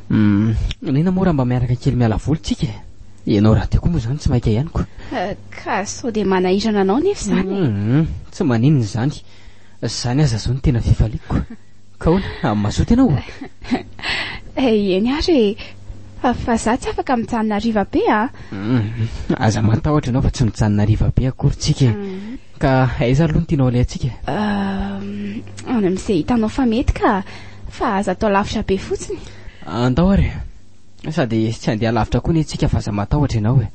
Hum, Nena moa raha mba miaraka kely miala voly tsika e? Ianao rahateo koa moa izany tsy maika ihany ko. Ka sao dia manahirana anao nefa izany e? Hum, tsy maninona izany. Izany aza izao no tena fifaliako. Ka ahoana? Mazoto ianao? Eny ary e! Fa za tsy afaka mijanona hariva be a! Aza matahotra ianao fa tsy mijanona hariva be akory tsika e! Ka aiza aloha no tianao alehantsika e? Any amin'izay hitanao fa mety ka! Fa aza atao lavitra be fotsiny. Andao ary e! Sady tsy handeha lavitra koa anie tsika fa aza matahotra ianao e!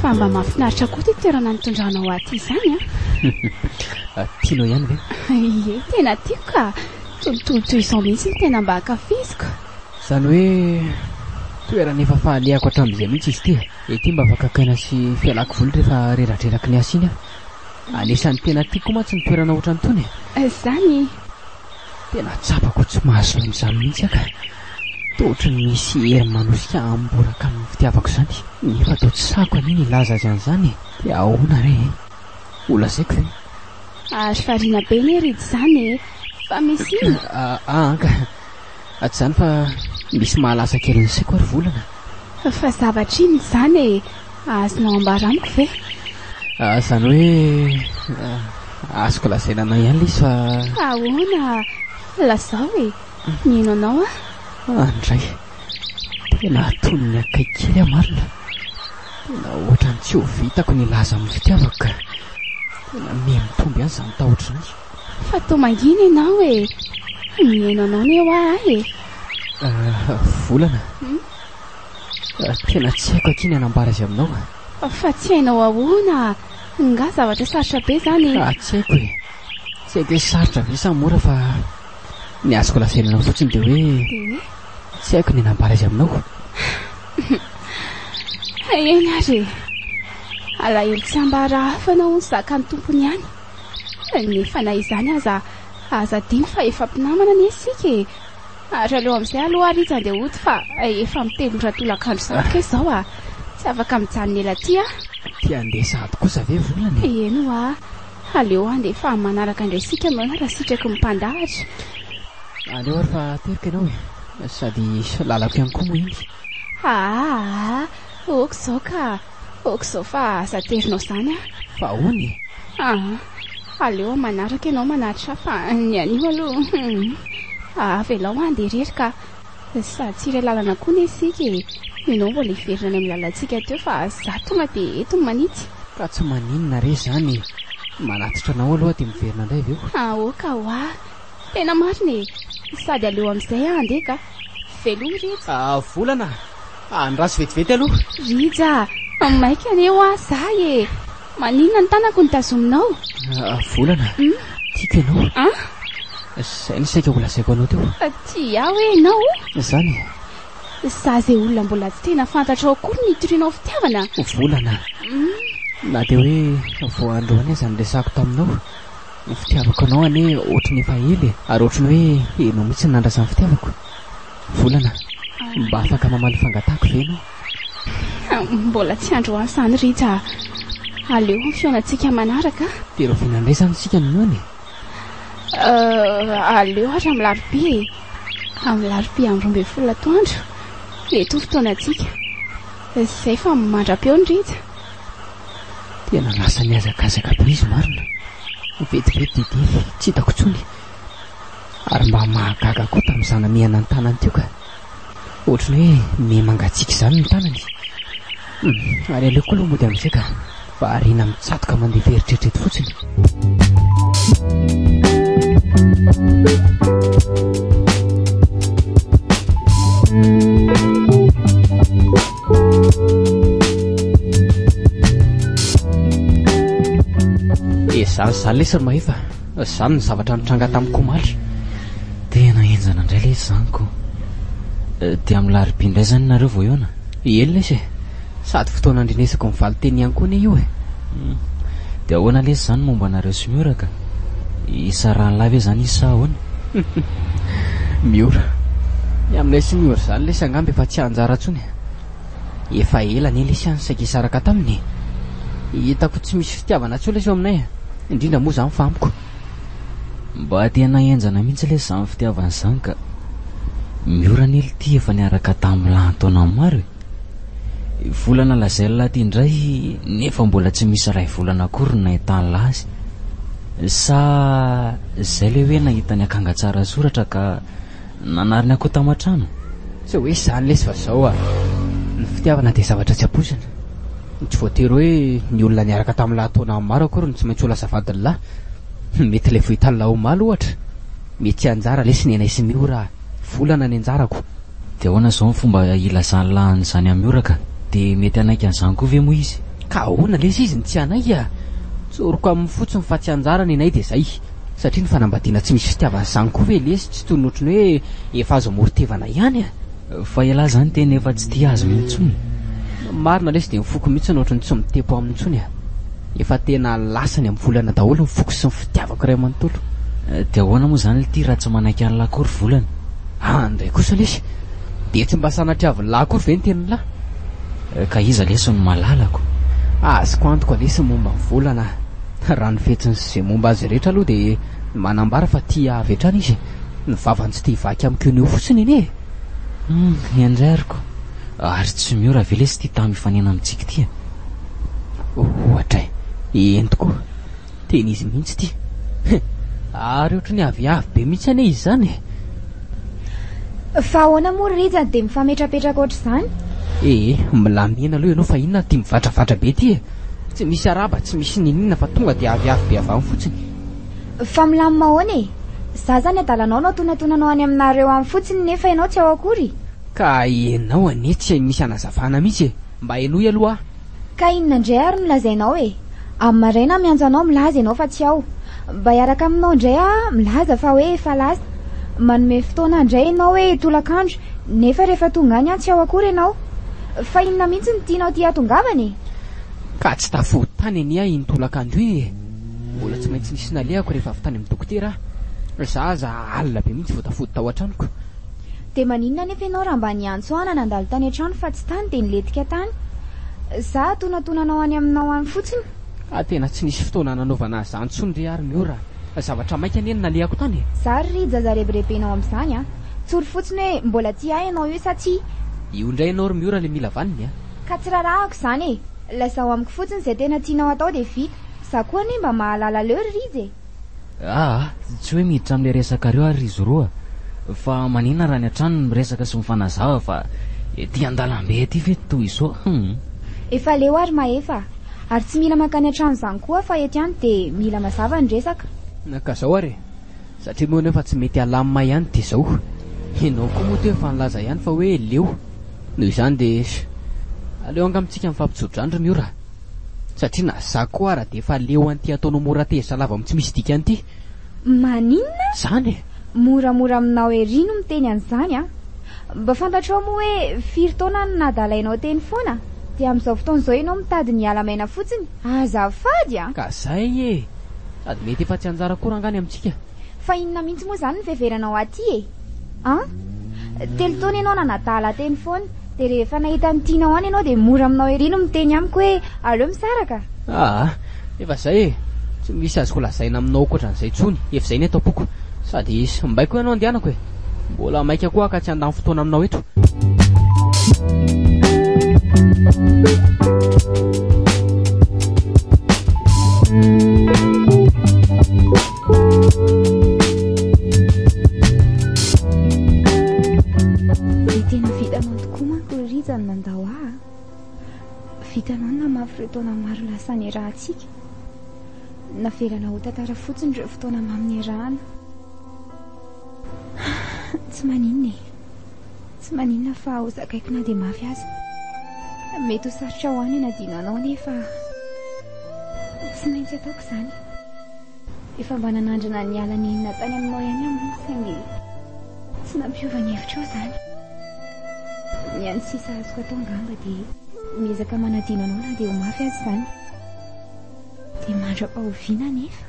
Fa mba mahafinaritra koa ity toerana nitondranao ahy ity izany an! Tianao ihany ve? Ie, tena tiako ka! Tontolo toy izao mihitsy no tena mba ankafiziko. Izany hoe toerana efa fahalehako hatramin'izay mihitsy izy ity e. Ety mba afaka akaina sy fialako voly rehefa reradreraky ny asa iny aho. Anisan'ny tena tiako koa mantsy ny toerana ohatran'itony e. Izany. Tena tsapako ho tsy mahazo an'izany mihitsy aho ka. Toa ohatry ny misy hery manosika hamboraka amin'ny fitiavako izany. Nefa toa tsy sahiko anie ny hilaza azy an'izany e. Dia ahoana re e? Ho lazaiko ve? Ary variana be anie ry izany e! Fa misy inona? Aa ka! Tsy izany fa misy mahalasa kely ny saiko ary volana. Fa zavatra inona izany e? Azonao ambara amiko ve? Izany hoe azoko lazaina anao ihany ilay izy fa. Ahoana? Lazao e! Mihaino anao aho. Andray! Tena atonony akaiky kely aho marina. Tena ohatran'ny tsy ho vitako ny hilaza amin'ny fitiavako ka. Tena miha mitombo ihany izany tahotra izany. Fa toa mangina ianao e! Mihaino anao anie hoa ahy e! Volana. Tena tsy haiko akia ny hanambara azy aminao. Fa tsy hainao ahoana? Nga zavatra sarotra be izany e! Ah, tsy haiko e! Tsy haiko hoe sarotra ve sa mora fa ny azoko lazaina anao fotsiny dia hoe tsy haiko ny hanambara azy aminao. Eny ary e! Alahelo tsy ambara hafa anao hono zakan'ny tompony ihany. Nefa na izany aza, aza adino fa efa mpinamana anie isika e! Ary aleo amin'izay aloha ary izy andeha hody fa efa amin'ny telo ora tolakandro sahady kay izao a! Tsy afaka mijanona ela aty aho. Te handeha sahady kosa ve volana e? Eny hoa, aleo handeha fa amin'ny manaraka indray isika mihaona raha sitraky ny mpandahatra. Aleo ary fa teriko ianao e! Sady lalako ihany koa moa iny. Aa! Ok izao ka! Ok izao fa aza terinao izany aho. Fa ahoana e? Aa! Aleo amin'ny manaraka ianao manatitra fa ny anio aloha hum! Avelao handeha irery ka! Sady tsy iray lalana koa anie isika e! Ianao mbola hiverina any amin'ny lalantsika teo fa za tonga dia eto no manitsy. Ka tsy maninona re izany e! Manatitra anao aloha dia miverina indray avy eo. Aoka hoa! Tena marina e! Sady aleo amin'izay aho handeha ka! Veloma Rija! Volana! Andraso vetivety aloha. Rija a! Maika anie hoa za e! Maninona ny tanako no tazominao? Volana, tiako ianao. An? Izay no saika ho lazaiko anao teo. Tia ahy hoe ianao? Izany e. Za izay olona mbola tsy tena fantatrao akory no itorianao fitiavana? Volana, na dia hoe vao androany aza niresahako taminao, ny fitiavako anao anie ohatry ny efa ela e! Ary ohatry ny hoe ianao mihitsy no nandrasa ny fitiavako. Volana, mba afaka mamaly fangatahako ve ianao? Mbola tsy androany izany Rija a! Aleo amin'ny fihaonantsika manaraka a! Dia rahoviana indray izany isika no mihaona e? Aleo ary amin'ny larobia e! Amin'ny larobia amin'ny 12 atoandro, eto ny fotoanantsika. Izay fa mandra-peo ny Rija. Tena lasa nihazakazaka be izy marina. Vetivety dia dify, tsy hitako intsony. Ary mba mahagaga koa tamin'izaho namehana ny tanany teo ka. Ohatry ny hoe miha mangatsiaka izany ny tanany. Hum, ary aleoko aloha mody amin'izay ka. Variana mitsatoka mandeha f'eritreritra eto fotsiny. Izany izany lesy ry Mahefa. Izany ny zavatra nitranga tamiko omaly. Tena henjana indray lesy izany ko. Dia amin'ny larobia indray izany nareo vao hihaona? Eny lesy e. Sady fotoana andrenesako ny valin-teny ihany koa anie io e. Dia ahoana lesy izany momba anareo sy Miora ka? Hisarahan'lahy ve izany izy sa ahoana? Miora. Ny aminay sy Miora izany lesy angamba efa tsy anjara intsony e. Efa ela anie lesy aho no saika hisaraka taminy e. Hitako tsy misy fitiavana intsony lesy eo aminay e. Indrindra moa izany fa amiko. Mba tena henjana mihitsy lesy izany fitiavana izany ka. Miora anie lty efa niaraka tamin'lah an-taonany maro e. Volana lazain'lah ty indray nefa mbola tsy misy iray volana akory no nahitan'lah azy. Sa izay ilay hoe nahita ny akanga tsara soratra ka nanary ny akoho taman-trano? Tsy hoe izany lesy fa izao a! Ny fitiavana dia zavatra tsy ampoizina. Tsy voatery hoe ny olona niaraka tamin'lah taona maro akory no tsy maintsy ho lasa vadin'lah. Mety ilay vohitan'lah omaly ohatra. Mety tsy anjara lesy ny anay sy Miora a! Volana ny anjarako. Dia ahoana izao ny fomba hilazan'lah an'izany amin'i Miora ka? Dia mety hanaiky an'izany koa ve moa izy? Ka ahoana lesy izy no tsy hanaiky a! Tsoriko aminy fotsiny fa tsy anjara ny anay dia izay. Satria ny fanambadiana tsy misy fitiavana izany koa ve lesy tsy toy ny ohatry ny hoe efa azo amoron-tevana ihany a! Fa ialahy izany tena efa tsy tia azy mihitsy intsony e! Marina lesy dia ny foko mihitsy no ohatry ny tsy mitepo aminy intsony a! Efa tena lasany amin'ny volana daholo ny foko sy ny fitiavako iray manontolo. Dia ahoana moa izany lty raha tsy manaiky an'lah akory volana? Any indray kosa lesy! Dia tsy mba sanatriavin'lah akory ve ny tenin'lah? Ka iza lesy no malalako? Azoko antoka lesy ny momba ny volana a! Raha ny fihetsiny sy izay momba azy rehetra aloha dia manambara fa tia ahy avy hatrany izy e! Ny vavany tsy te hivaky amiko eo no eo fotsiny anie e! Hum, henjeriko. Ary tsy miora ve lesy ity tamy hifanena amintsika ity e? Ohatra e! Eny tokoa! Tena izy mihitsy ity! Ary ohatry ny aviavy be mihitsy anie izy izany e! Fa ahoana moa ry Rija dia mifametrapetraka ohatr'izany? Ee, milamina aloha ianao fa inona ity mivatravatra be ity e! Tsy misy arahaba, tsy misy n'inon'inona fa tonga dia aviavy be avy any fotsiny. Fa milamina ahoana e? Za zany adalanao no atonatonanao any aminareo any fotsiny nefa ianao tsy ao akory? Ka ianao anie tsy misy hanazavana mihitsy e! Mba henoy aloha aho. Ka inona indray ary no lazainao e? Amin'ny maraina aho miantso anao milaza ianao fa tsy ao. Mba hiaraka aminao indray aho milaza fa hoe efa lasa. Manome fotoana ahy indray ianao hoe tolakandro nefa rehefa tonga any aho tsy ao akory ianao. Fa inona mihitsy no tianao ity hahatongavana e? Ka tsy tafody tany anie aho iny tolakandro iny e! Mbola tsy maintsy nisy nalehako rehefa avy tany amin'ny dokotera aho. Za aza alina be mihitsy vao tafody tao an-tranoko. Dia maninona anefa ianao raha mba niantso ahy na nandalo tany an-trano fa tsy tany dia nilentika tany? Za atonatonanao any aminao any fotsiny. Ka tena tsy nisy fotoana nanaovana an'izany intsony re ary Miora a! Zavatra maika anie no nalehako tany e! Za ry Rija aza rebirebenao amin'izany a! Tsory fotsiny hoe mbola tia ahy ianao io sa tsia? Io indray ianao ry Miora le mila vaniny a! Ka tsy rarahako izany e! Lazao amiko fotsiny izay tena tianao atao dia vita. Za koa anie mba mahalala leo ry Rija e! Aa, tsy hoe miditra amin'ilay resakareo ary ry Zoro a! Fa maninona raha ny an-trano no miresaka sy mifanazava fa ety an-dalambe ety ve toy izao hum. Efa leo ary Mahefa a! Ary tsy mila mankany an-trano izany koa fa eto ihany dia mila mazava ny resaka. Ka zao ary e! Satria moa nefa tsy mety alamina ihany dia zao. Ianao koa moa teo efa nilaza ihany fa hoe leo. Noho izany dia aleo angamba tsika mifampitso-drano ry Miora a! Satria na za koa ara dia efa leo an'ity ataonao mora tezitra lava amin'ny tsy misy dikany ity. Maninona? Zany e! Moramora aminao ery no miteny an'izany an! Mba fantatrao moa hoe firy taona no nadalainao teny foana? Dia amin'izao fotoana izao ianao mitady ny hiala maina fotsiny? Azafady a! Ka zay e! Sady mety efa tsy anjara koa rangaha ny amintsika. Fa inona mihitsy moa izany no fiheveranao aty e? An? Telo taona ianao nanadala teny foana, dia rehefa nahita ny tianao any ianao dia mora aminao ery no miteny amiko hoe aleo misaraka? Aa, efa izay e! Tsy misy azoko lazaina aminao ankoatran'izay intsony, efa izay ny ato am-poko. Sady simbaiko ianao andehanako e! Mbola maika koa aho ka tsy handany fotoana aminao eto. Dia tena vitanao tokoa manko ry Rija ny nandao ahy a! Vitanao ny namafy ireo taona maro lasa niarahantsika. Navelanao ho tantara fotsiny ireo fotoana mamy niarahana. Tsy maninona e! Tsy maninona fa ho zakaiko na dia mafy aza. Mety ho sarotra ho ahy ny hanadino anao nefa tsy maintsy ataoko izany. Efa mba nanandrana niala nenina tany aminao ihany aho mantsy saingy tsy nampiova ny hevitrao izany. Ny hany sisa azoko atao angamba dia miezaka manadino anao na dia ho mafy aza izany. Dia mandra-pahoviana anefa?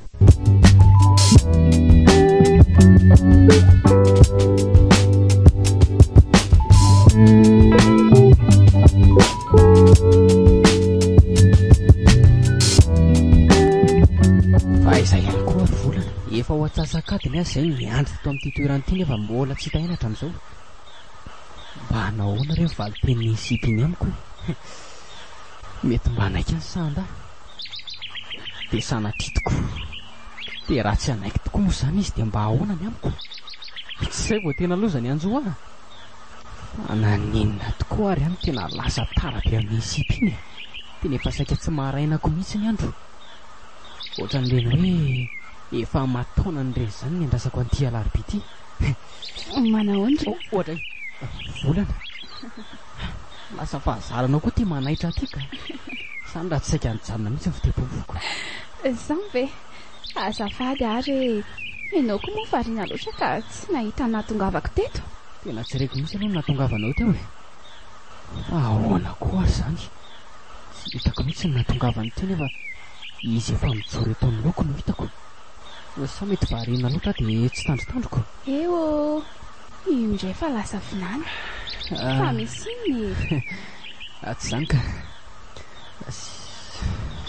Fa aiza ihany koa ry volana? Efa ho ho antsasak'adiny aho izay no niandry teto amin'ity toerana ity nefa mbola tsy hita ihany hatramin'izao. Mba nahoana re ny valin-tenin'iny sipa iny amiko e? Mety mba hanaiky ahy sa handà? Dia sanatria tokoa. Dia raha tsy hanaiky tokoa moa izany izy dia mba ahoana ny amiko? Tsy izay vao tena loza ny hanjo ahy. Fa naninona tokoa ary aho no tena lasa tara be amin'iny sipa iny e? Tena efa saika tsy marainako mihitsy ny andro. Ohatran'ireny hoe efa aman-taonany ireny izany ny andrasako an'ity alarobia ity. Manahoana re? Oadray, volana. Lasa fahazaranao koa ity manaitra ahy ity ka. Izany raha tsy saika nijanona mihitsy ny fitepom-poko. Izany ve? Azafady ary e! Ianao koa moa variana loatra ka tsy nahita ny nahatongavako teto. Tena tsy reko mihitsy aloha ny nahatongavanao teo e! Fa ahoana koa ary izany? Tsy hitako mihitsy ny nahatongavany teo nefa izy efa mijoro eto anoloako no hitako. Sa mety variana loatra aho dia tsy tandrotandroko? Eo ô! Io indray fa lasa vinany. Fa misy inona e? Tsy izany ka.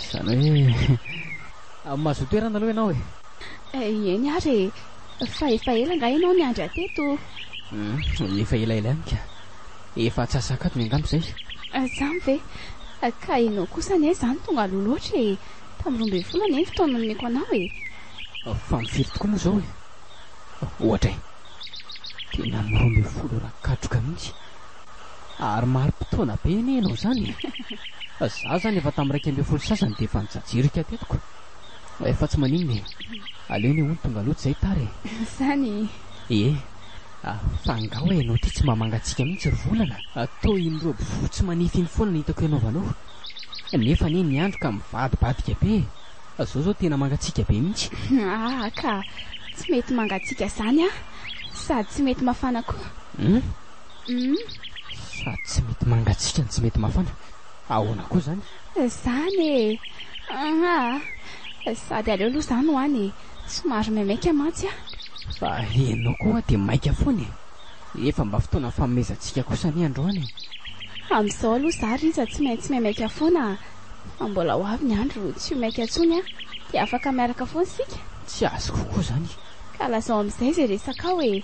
Izany hoe mahazoa toerana aloha ianao e. Eny ary e! Fa efa ela angaha ianao niandry ahy teto? Efa elaela ihany ka. Efa antsasak'adiny angamba izay. Izany ve? Ka ianao kosa anie izany tonga aloha loatra e! Tamin'ny 12 anie ny fotoana nomeko anao e! Fa ny firy tokoa moa izao e? Ohatra e! Tena amin'ny 12 ora katroka mihitsy. Ary mari-potoana be anie ianao izany e! Izaho izany efa tamin'ny 11 sasany dia efa nijajirika teto ko! Efa tsy maninona e! Aleo anie hono tonga aloha tsy izay tara e! Izany e! Ie! Fa angaha hoa ianao ity tsy mba mangatsiaka mihitsy ry volana? Toa iny robe fotsy manify iny foana no hitako ianaovanao. Nefa anie ny andro ka mivadibadika be e! Zao zao tena mangatsiaka be mihitsy. Aa ka! Tsy mety mangatsiaka izany aho. Sady tsy mety mafana koa. Hum? Hum. Sady tsy mety mangatsiaka no tsy mety mafana. Ahoana koa izany? Izany e! Aa! Sady aleo aloha izany ho any e! Somary maimaika mantsy aho. Fa ianao koa dia maika foana e! Efa mba fotoana nifanomezantsika kosa anie androany e! Amin'izao aloha izaho Rija tsy maintsy maimaika foana fa mbola ho avy ny andro tsy ho maika intsony aho dia afaka miaraka foana isika. Tsy azoko koa izany. Ka lazao amin'izay izay resakao e!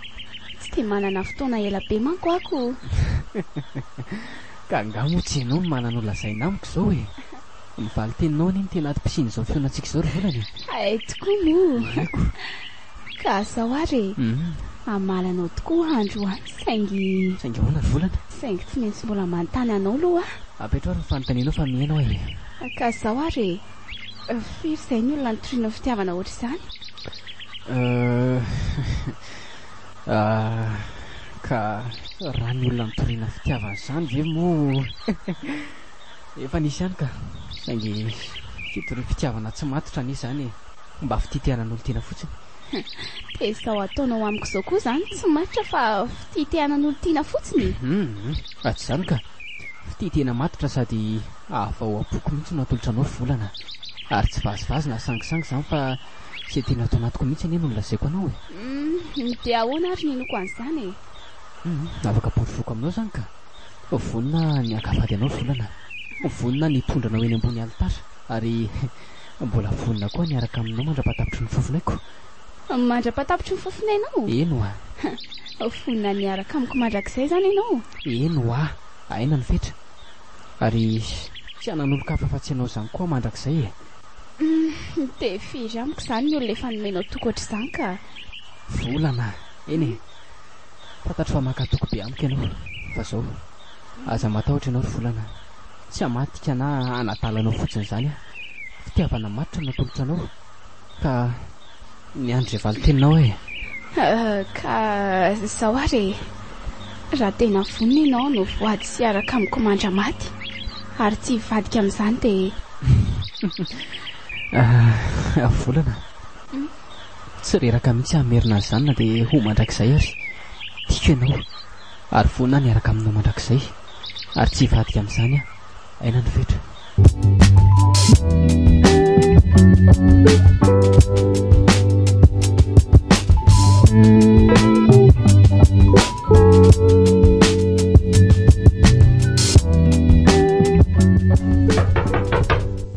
Tsy dia manana fotoana ela be manko aho ko. Ka angaha moa tsy ianao no manana ho lazaina amiko izao e! Ny valin-teninao anie no tena antom-pisian'izao fihaonantsika izao ry volana e! Hay tokoa moa! Eko. Ka zao ary e! Hamaly anao tokoa aho androany saingy. Saingy ahoana ry volana? Saingy tsy maintsy mbola manontany anao aloha aho. Apetraho ary ny fanontanianao fa mihaino aho e! Ka zao ary e! Firy izay ny olona nitorianao fitiavana ohatr'izany? Euh. Ka raha ny olona nitoriana fitiavana izany ve moa. Efa nisy ihany ka, saingy fitoriam-pitiavana tsy matotra anie izany e, mba fitia te hanan'olon-tiana fotsiny. Dia izao ataonao amiko izao koa izany tsy matotra fa fitia te hanan'olon-tiana fotsiny e? Hum, tsy izany ka, fitia tena matotra sady avao am-poko mihitsy no atolotra anao ry volana, ary tsy vazivazy na sangisangy izany fa izay tena ato anatiko mihitsy anie no nolazaiko anao e. Hum, dia ahoana ary ny hinoako an'izany e? Hum, afaka porofoko aminao izany ka. Vonona ny haka vady anao volana, vonona ny hitondra anao eny ambony alitara ary mbola vonona koa ny hiaraka aminao mandra-pahatapitry ny fofonaiko. Mandra-pahatapitry ny fofonainao? Eny oa. Vonona ny hiaraka amiko mandrakizay izany ianao? Eny oa, aina ny fetra. Ary tsy hanan'olon-kafa afa-tsy ianao izany koa aho mandrakizay e. Humm, dia firy amiko izany ny olona efa nomenao toky ohatr'izany ka. Volana, eny e. Fantatro fa maka toky be amiko ianao, fa zao, aza matahotra ianao ry volana, tsy hamadika na hanadala anao fotsiny izany aho, fitiavana matotra no atolotra anao, ka miandry izay valin-teninao aho e. Ka zao ary e, raha tena vonona ianao no voady sy hiaraka amiko mandra-maty, ary tsy hivadika amin'izany dia. Volana. Tsy reraka mihitsy aho hamerina an'izany na dia ho mandrakizay ary. Tiako ianao, ary vonona aho ny hiaraka aminao mandrakizay. Ary tsy hivadika amin'izany aho. Aina ny fetra.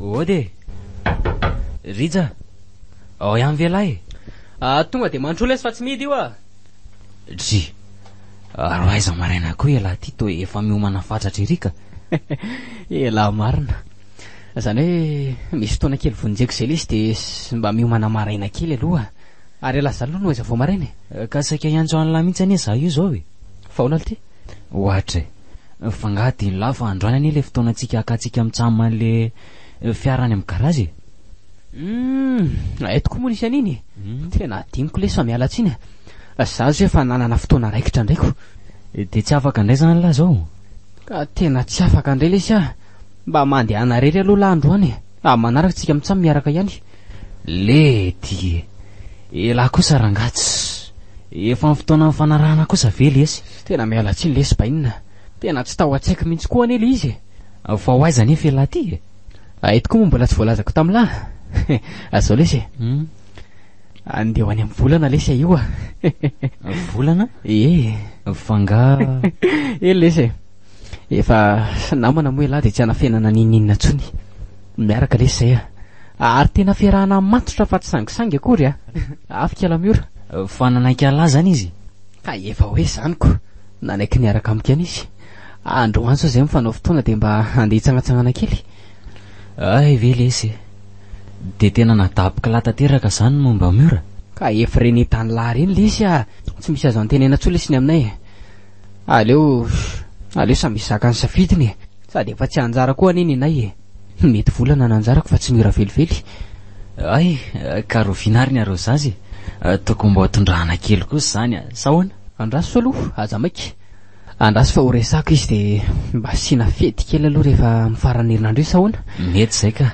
Ody e! Rija! Ao ihany ve lahy e? Ah, tonga dia mandroa lesy fa tsy mihidy io ah. Dry, ary ho aiza maraina koa ialahy ity toa efa miomana fatratra ery ka. Elah marina. Izany hoe misy fotoana kely vonjeko izay lesy dia mba miomana maraina kely aloha. Ary ialahy izany aloha no aiza vao maraina e? Ka saika hiantso an'lah mihitsy anie izaho io izao e. Fa ahoana ity? Ohatra e. Fa angaha adin'lah fa androany anie ilay fotoanantsika hakantsika mitsam an'ilay fiara any amin'ny garage e. Humm, hay tokoa moa nisy an'iny e. Tena adinoko lesy fa miala tsiny e. Za zao efa nanana fotoana raikitra indray ko. Dia tsy afaka indray izany lah zao? Ka tena tsy afaka indray lesy ah. Mba mandehana irery aloha lah androany e. Amin'ny manaraka tsika mitsam miaraka ihany. Lety e. Elah kosa rangaha tsy. Efa ny fotoana nifanarahana kosa ve lesy? Tena miala tsiny lesy bainina. Tena tsy tao an-tsaiko mihitsy koa anie ilay izy e. Fa ho aiza anefa elah ty e? Hay tokoa moa mbola tsy voalazako tamin'lah. Zao lesy e. Andeha ho any amin'ny volana lesy aho io a. Volana? Ee. Fa angaha. Eny lesy e. Efa namana moa ialahy dia tsy hanafenana n'inon'inona intsony. Miaraka lesy izay a. Ary tena fiarahana matotra fa tsy sangisangy akory a. Afika lamiora. Fa nanaiky an'lah izany izy? Ka efa hoe izany ko. Nanaiky niaraka amiko ihany izy. Androany sao izay mifanao fotoana dia mba handeha hitsangantsangana kely. Hay ve lesy e. Dia tena nadaboka lahy tanteraka izany ny momba mur? Ka efa ireny entan'ny lahy ireny lesy a! Tsy misy azo antenaina intsony lesy ny aminay e! Aleo, aleo samy hizaka ny safidiny e! Sady efa tsy anjara koa anie ny anay e! Mety volana no anjarako fa tsy mira velively. Hay, ka roviana ary ny arôzazy e! Tokony mba ho tondrahana kely kosa izany a! Sa ahoana? Andraso aloha, aza maika. Andraso fa ho resako izy dia mba asiana fety kely aloha rehefa amin'ny faran'ny herinandro io sa ahoana? Mety izay ka!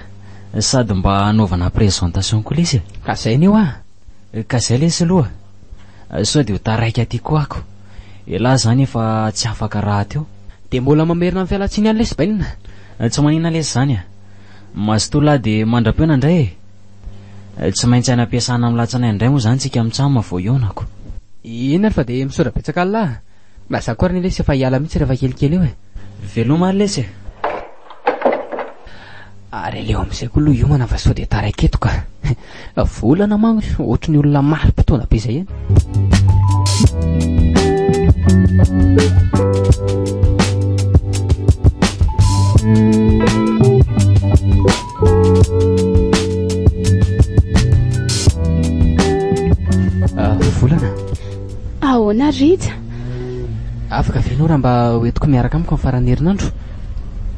Sady mba hanaovana présentation koa lesy e! Ka izay anie hoa! Ka izay lesy aloha! Sao dia ho taraiky aty koa ako! Elah izany efa tsy afaka rahateo. Dia mbola mamerina ny fialantsiny ihany lesy bainina. Tsy maninona lesy izany a! Mazotoa lahy dia mandra-peona indray e! Tsy maintsy any am-piasana amin'ny latsinainy indray moa izany tsika mitsam vao hihaona ko. Eny ary fa dia misaotra betsaka an'lah a! Mba za koa ary anie lesy efa hiala mihitsy rehefa kelikely eo e! Veloma ary lesy e! Ary aleo amin'izay koa aloha hiomana fa sao dia taraiky eto ka! Volana manko ohatry ny olona mari-potoana be izay ihany. Ah, volana. Ahoana Rija? Afaka ve ianao raha mba hoentiko miaraka amiko amin'ny faran'ny herinandro?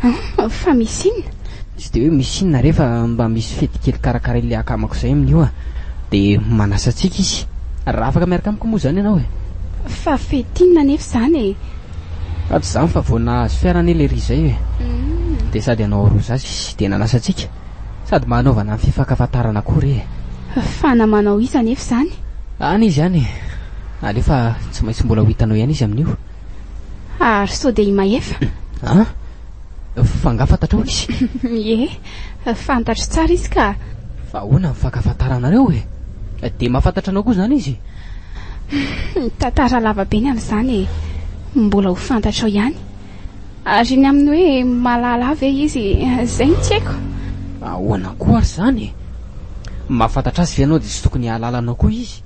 Ah, fa misy inona? Tsy dia hoe misy inona re fa mba misy fety kely karakarain'ilay akamako izay amin'io ah. Dia manasa antsika izy. Raha afaka miaraka amiko moa izany ianao e. Fa fety inona anefa izany e? Fa tsy izany fa vao nahazo fiara anie lery izay e. Dia sady hanao arosage izy dia nanasa antsika. Sady mba hanaovana ny fifankafantarana koa re e. Fa namanao iza anefa izany? Any izy any e. Aleo fa tsy maintsy mbola ho hitanao ihany izy amin'io. Ary sao dia i Mahefa? An? Fa angaha fantatrao izy? Ie, fantatro tsara izy ka. Fa ahoana ny fankafantaranareo e? Dia mahafantatra anao koa izany izy? Tantara lava be ny amin'izany e. Mbola ho fantatrao ihany. Ary ny amin'ny hoe mahalala ahy ve izy, izay no tsy haiko. Ahoana koa ary izany e? Mahafantatra azy ve ianao dia tsy tokony hahalala anao koa izy?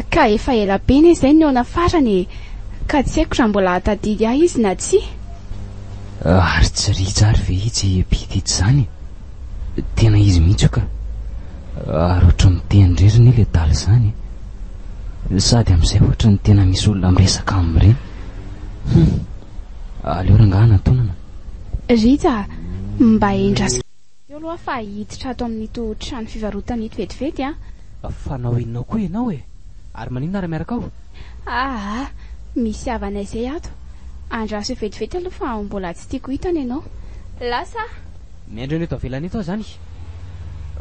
Ka efa ela be anie izay nihaona farany e! Ka tsy haiko raha mbola hahatadidy ahy izy na tsia. Ary tsy rija ary ve itsy mpita itsy izany e? Tena izy mihitsy io ka! Ary ohatran'ny miteny irery anie ilay adala izany e! Sady amin'izay ohatran'ny tena misy olona miresaka aminy ireny. Hum! Aleo rangahy hanantonana. Rija a! Mba endraso kely aloha aho fa hiditra ato amin'ito trano fivarotana ito vetivety an! Fanao inona koa ianao e? Ary maninona raha miaraka ao? Aa! Misy havanay izay ato. Andraso eo vetivety aloha fa mbola tsy tiako hitana ianao. Lasa aho! Miandry anao eto avelany eto aho izany.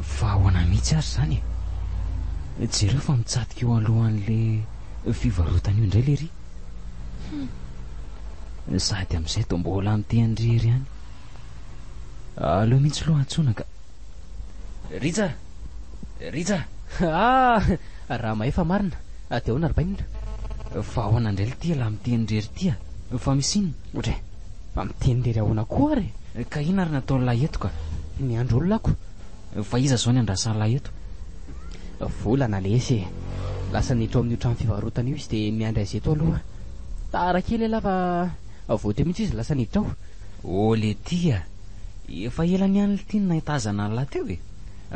Fa ahoana mihitsy ary izany e? Jereo fa mitsatika eo alohan'ilay fivarotana io indray lery. Hum! Sady amin'izay toa mbola miteny irery ihany. Aleo mihitsy aloha antsoina ka. Rija! Rija! Ah! Raha mahefa marina, dia ahoana ry bainina? Fa ahoana indray ity ialahy miteny irery ity a? Fa misy inona? Ohatry e! Fa miteny irery ahoana koa ary e? Ka inona ary ny ataon'ilay eto ka? Miandry olona ako. Fa iza izao ny andrasan'ilay eto? Volana lesy e. Lasa niditra ao amin'io trano fivarotana io izy dia miandry azy eto aloha. Tara kely ialahy fa vao teo mihitsy izy lasa niditra ao. Ô letia a! Efa ela niany lty no nahitazana an'lah teo e!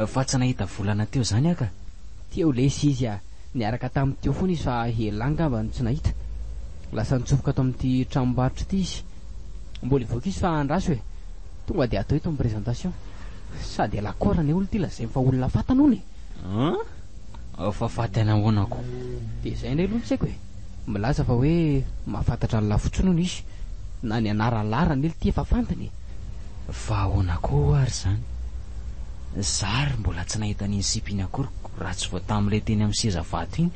Fa tsy nahita volana teo zany aho ka! Teo lesy izy a! Niaraka tamin'ny teo foana izy fa elah angamba no tsy nahita. Lasa nitsofoka ato amin'ity tranombarotra ity izy. Mbola hivoaka izy fa andraso e! Tonga dia atao eto ny présentation. Sady elah koa anie olona ity lazainy fa olona fantany hono e! An? Fa faty any ahoana ko? Dia izay indray aloha no tsy haiko e! Milaza fa hoe mahafantatra an'i Lafotsy hono izy. Na ny anaran'lah anie ity efa fantany e! Fa ahoana koa ary izany? Za ary mbola tsy nahita an'iny sipa iny akory raha tsy vao tamin'ilay teny amin'ny seza vato iny.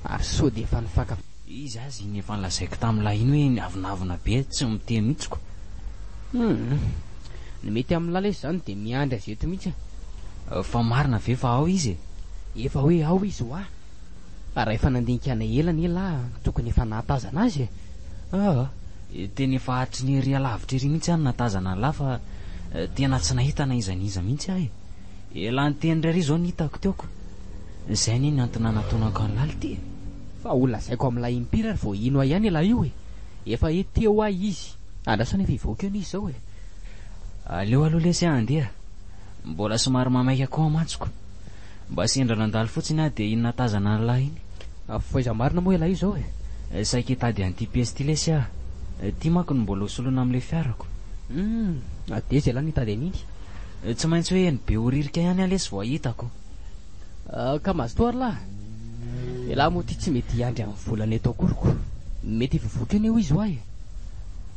Ary sao dia efa nifanka. Izy aza iny efa nolazaiko tamin'ilay iny hoe niavonavona be tsy miteny mihitsy ko. Humm. Ny mety amin'lah lesy izany dia miandry azy eto mihitsy a. Fa marina ve fa ao izy e? Efa hoe ao izy hoa. Raha efa nandinika anay ela anie lah tokony efa nahatazana azy e. Aa. Tena efa hatry ny ery alavitra ery mihitsy aho no nahatazana an'lah fa tena tsy nahita na iza n'iza mihitsy aho e. Elah niteny irery izao no hitako teo ko. Izay anie ny antony nanatonako an'lah lty e. Fa ho lazaiko amin'ilay impiry ary vao hino ahy ihany elah io e. Efa he teo ahy izy. Andraso anefa hivoaka eo anie izy izao e. Aleo aloha lesy aho handeha. Mbola somary mamaika koa mantsy ko. Mba sendra nandalo fotsiny aho dia iny nahatazana an'lah iny. F'aiza marina moa ialahy io izao e? Saika hitady an'ity pièce ity lesy aho. Ity manko no mbola ho soloina amin'ilay fiarako. Humm, dia aiza ialahy no hitady an'iny? Tsy maintsy hoe eny Behoririka ihany aho lesy vao hitako. Ka mazotoa ary lahy. Ialahy moa ity tsy mety hiandry amin'ny volana eto akory ko. Mety efa voky anie hoy izy hoa e.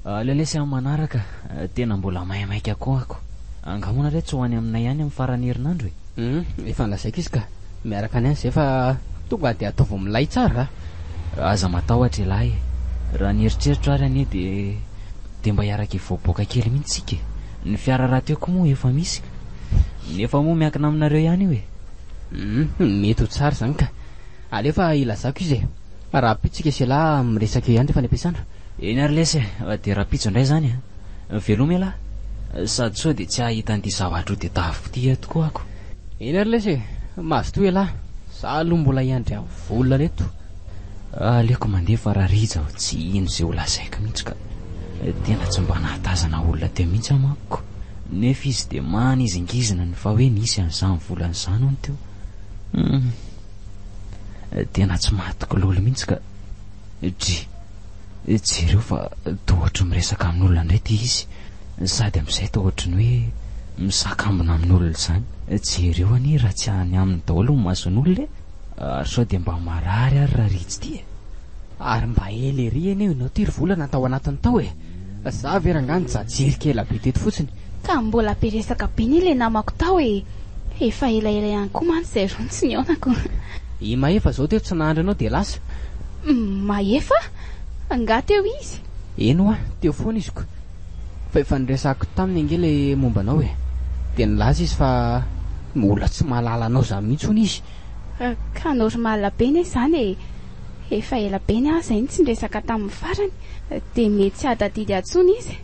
Aleo lesy amin'ny manaraka, tena mbola maimaika koa ako. Angaha moa nareo tsy ho any aminay any amin'ny faran'ny herinandro e? Humm, efa nolazaiko izy ka. Miaraka any ihany izay fa tonga dia ataovy milay tsara a! Aza matahotra ialahy e! Raha ny eritreritro ary anie dia dia mba hiaraka hivoaboaka kely mihitsy isika e! Ny fiara rahateo koa moa efa misy ka! Nefa moa miankina aminareo ihany io e! Humm, mety ho tsara izany ka! Aleo fa hilazako izy e! Rahampitso isika sy ialahy miresaka eo ihany rehefa any am-piasana. Eny ary lesy e! Dia rahampitso indray izany a! Veloma ialahy! Sady sao dia tsy hahita an'ity zavatra ho tedaviko ity eto koa ako. Eny ary lesy e! Mazotoa ialahy! Za aloha mbola hiandry an'i Vola reto. Aleoko mandeha fa raha Rija aho tsy hino izay ho lazaiko mihitsy ka. Tena tsy mba nahatazana olona teo mihitsy aho manko. Nefa izy dia manizingizina ny fa hoe nisy an'izany volana izany hono teo. Hum. Tena tsy mahatoky lolo mihitsy ka. Dry. Jereo fa toa ohatry ny miresaka amin'olona indray ity izy. Sady amin'izay toa ohatry ny hoe misakambina amin'olona izany. Jereo anie raha tsy any aminy daholo ny mason'olona e. Ary sao dia mba marary ary Raritsy ity e. Ary mba ela ery anie ianao ity ry volana tao anatiny tao e. Za ve rangaha nijajerika ela be teto fotsiny. Ka mbola be resaka be anie ilay namako tao e. Efa elaela ihany koa mantsy izay roa no tsy nihaonako. I Mahefa izao teo tsy nahandry anao dia lasa. Mahefa? Angaha teo izy? Eny hoa, teo foana izy ko. Fa efa niresahako taminy ange ilay momba anao e. Dia nilaza izy fa mbola tsy mahalala anao izany mihitsy hono izy. Ka normal be anie izany e. Efa ela be ny ahy izay no tsy niresaka taminy farany. Dia mety tsy hahatadidy ahy intsony izy.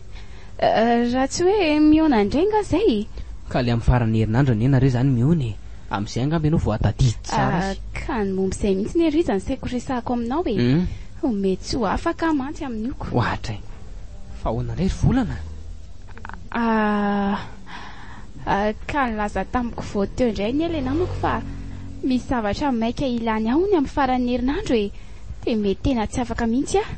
Raha tsy hoe mihaona indray angaha izay e. Ka ilay amin'ny faran'ny herinandro anie nareo izany mihaona e. Amin'izay angamba ianao vao hahatadidy tsara azy. Ka ny momba izay mihitsy anie Rija no saiko resahako aminao e. Mety tsy ho afaka aho mantsy amin'io ko. Ohatra e. Fa ahoana indray ry volana? Ah, ka nilaza tamiko vao teo indray anie ilay namako fa misy zavatra maika ilany ahy hono amin'ny faran'ny herinandro e. Dia mety tena tsy afaka mihitsy aho.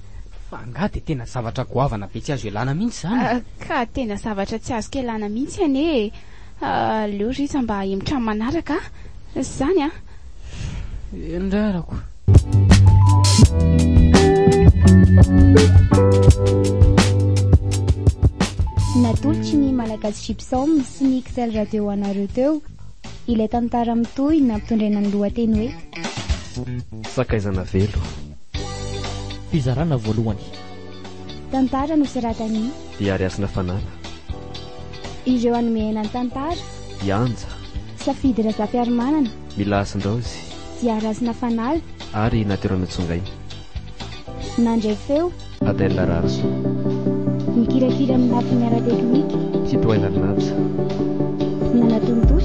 Fa angaha dia tena zavatra goavana be tsy azo ialana mihitsy izany? Ka tena zavatra tsy azoko ialana mihitsy anie e. Aleo Rija mba hemotra amin'ny manaraka a! Izany a! Eny indray arako. Natolotry ny Malagasy Gypsum sy ny XL Radio ho anareo teo ilay tantara mitohy nampitondraina ny lohateny hoe. Sakaizana velo. Fizarana voalohany. Tantara nosoratan'i. Diary Hasina Fanala. Ireo hanome aina ny tantara. I Anja. Safidy Razafiarimanana. Mila Hasindraozy. Diary Hasina Fanala. Ary i Natiora Notsongaina. Nandray feo. Adèle Raharisoa. Nikirakira ny lafiny ara-teknika. Tsitohaina Rinaja. Nanatontosa.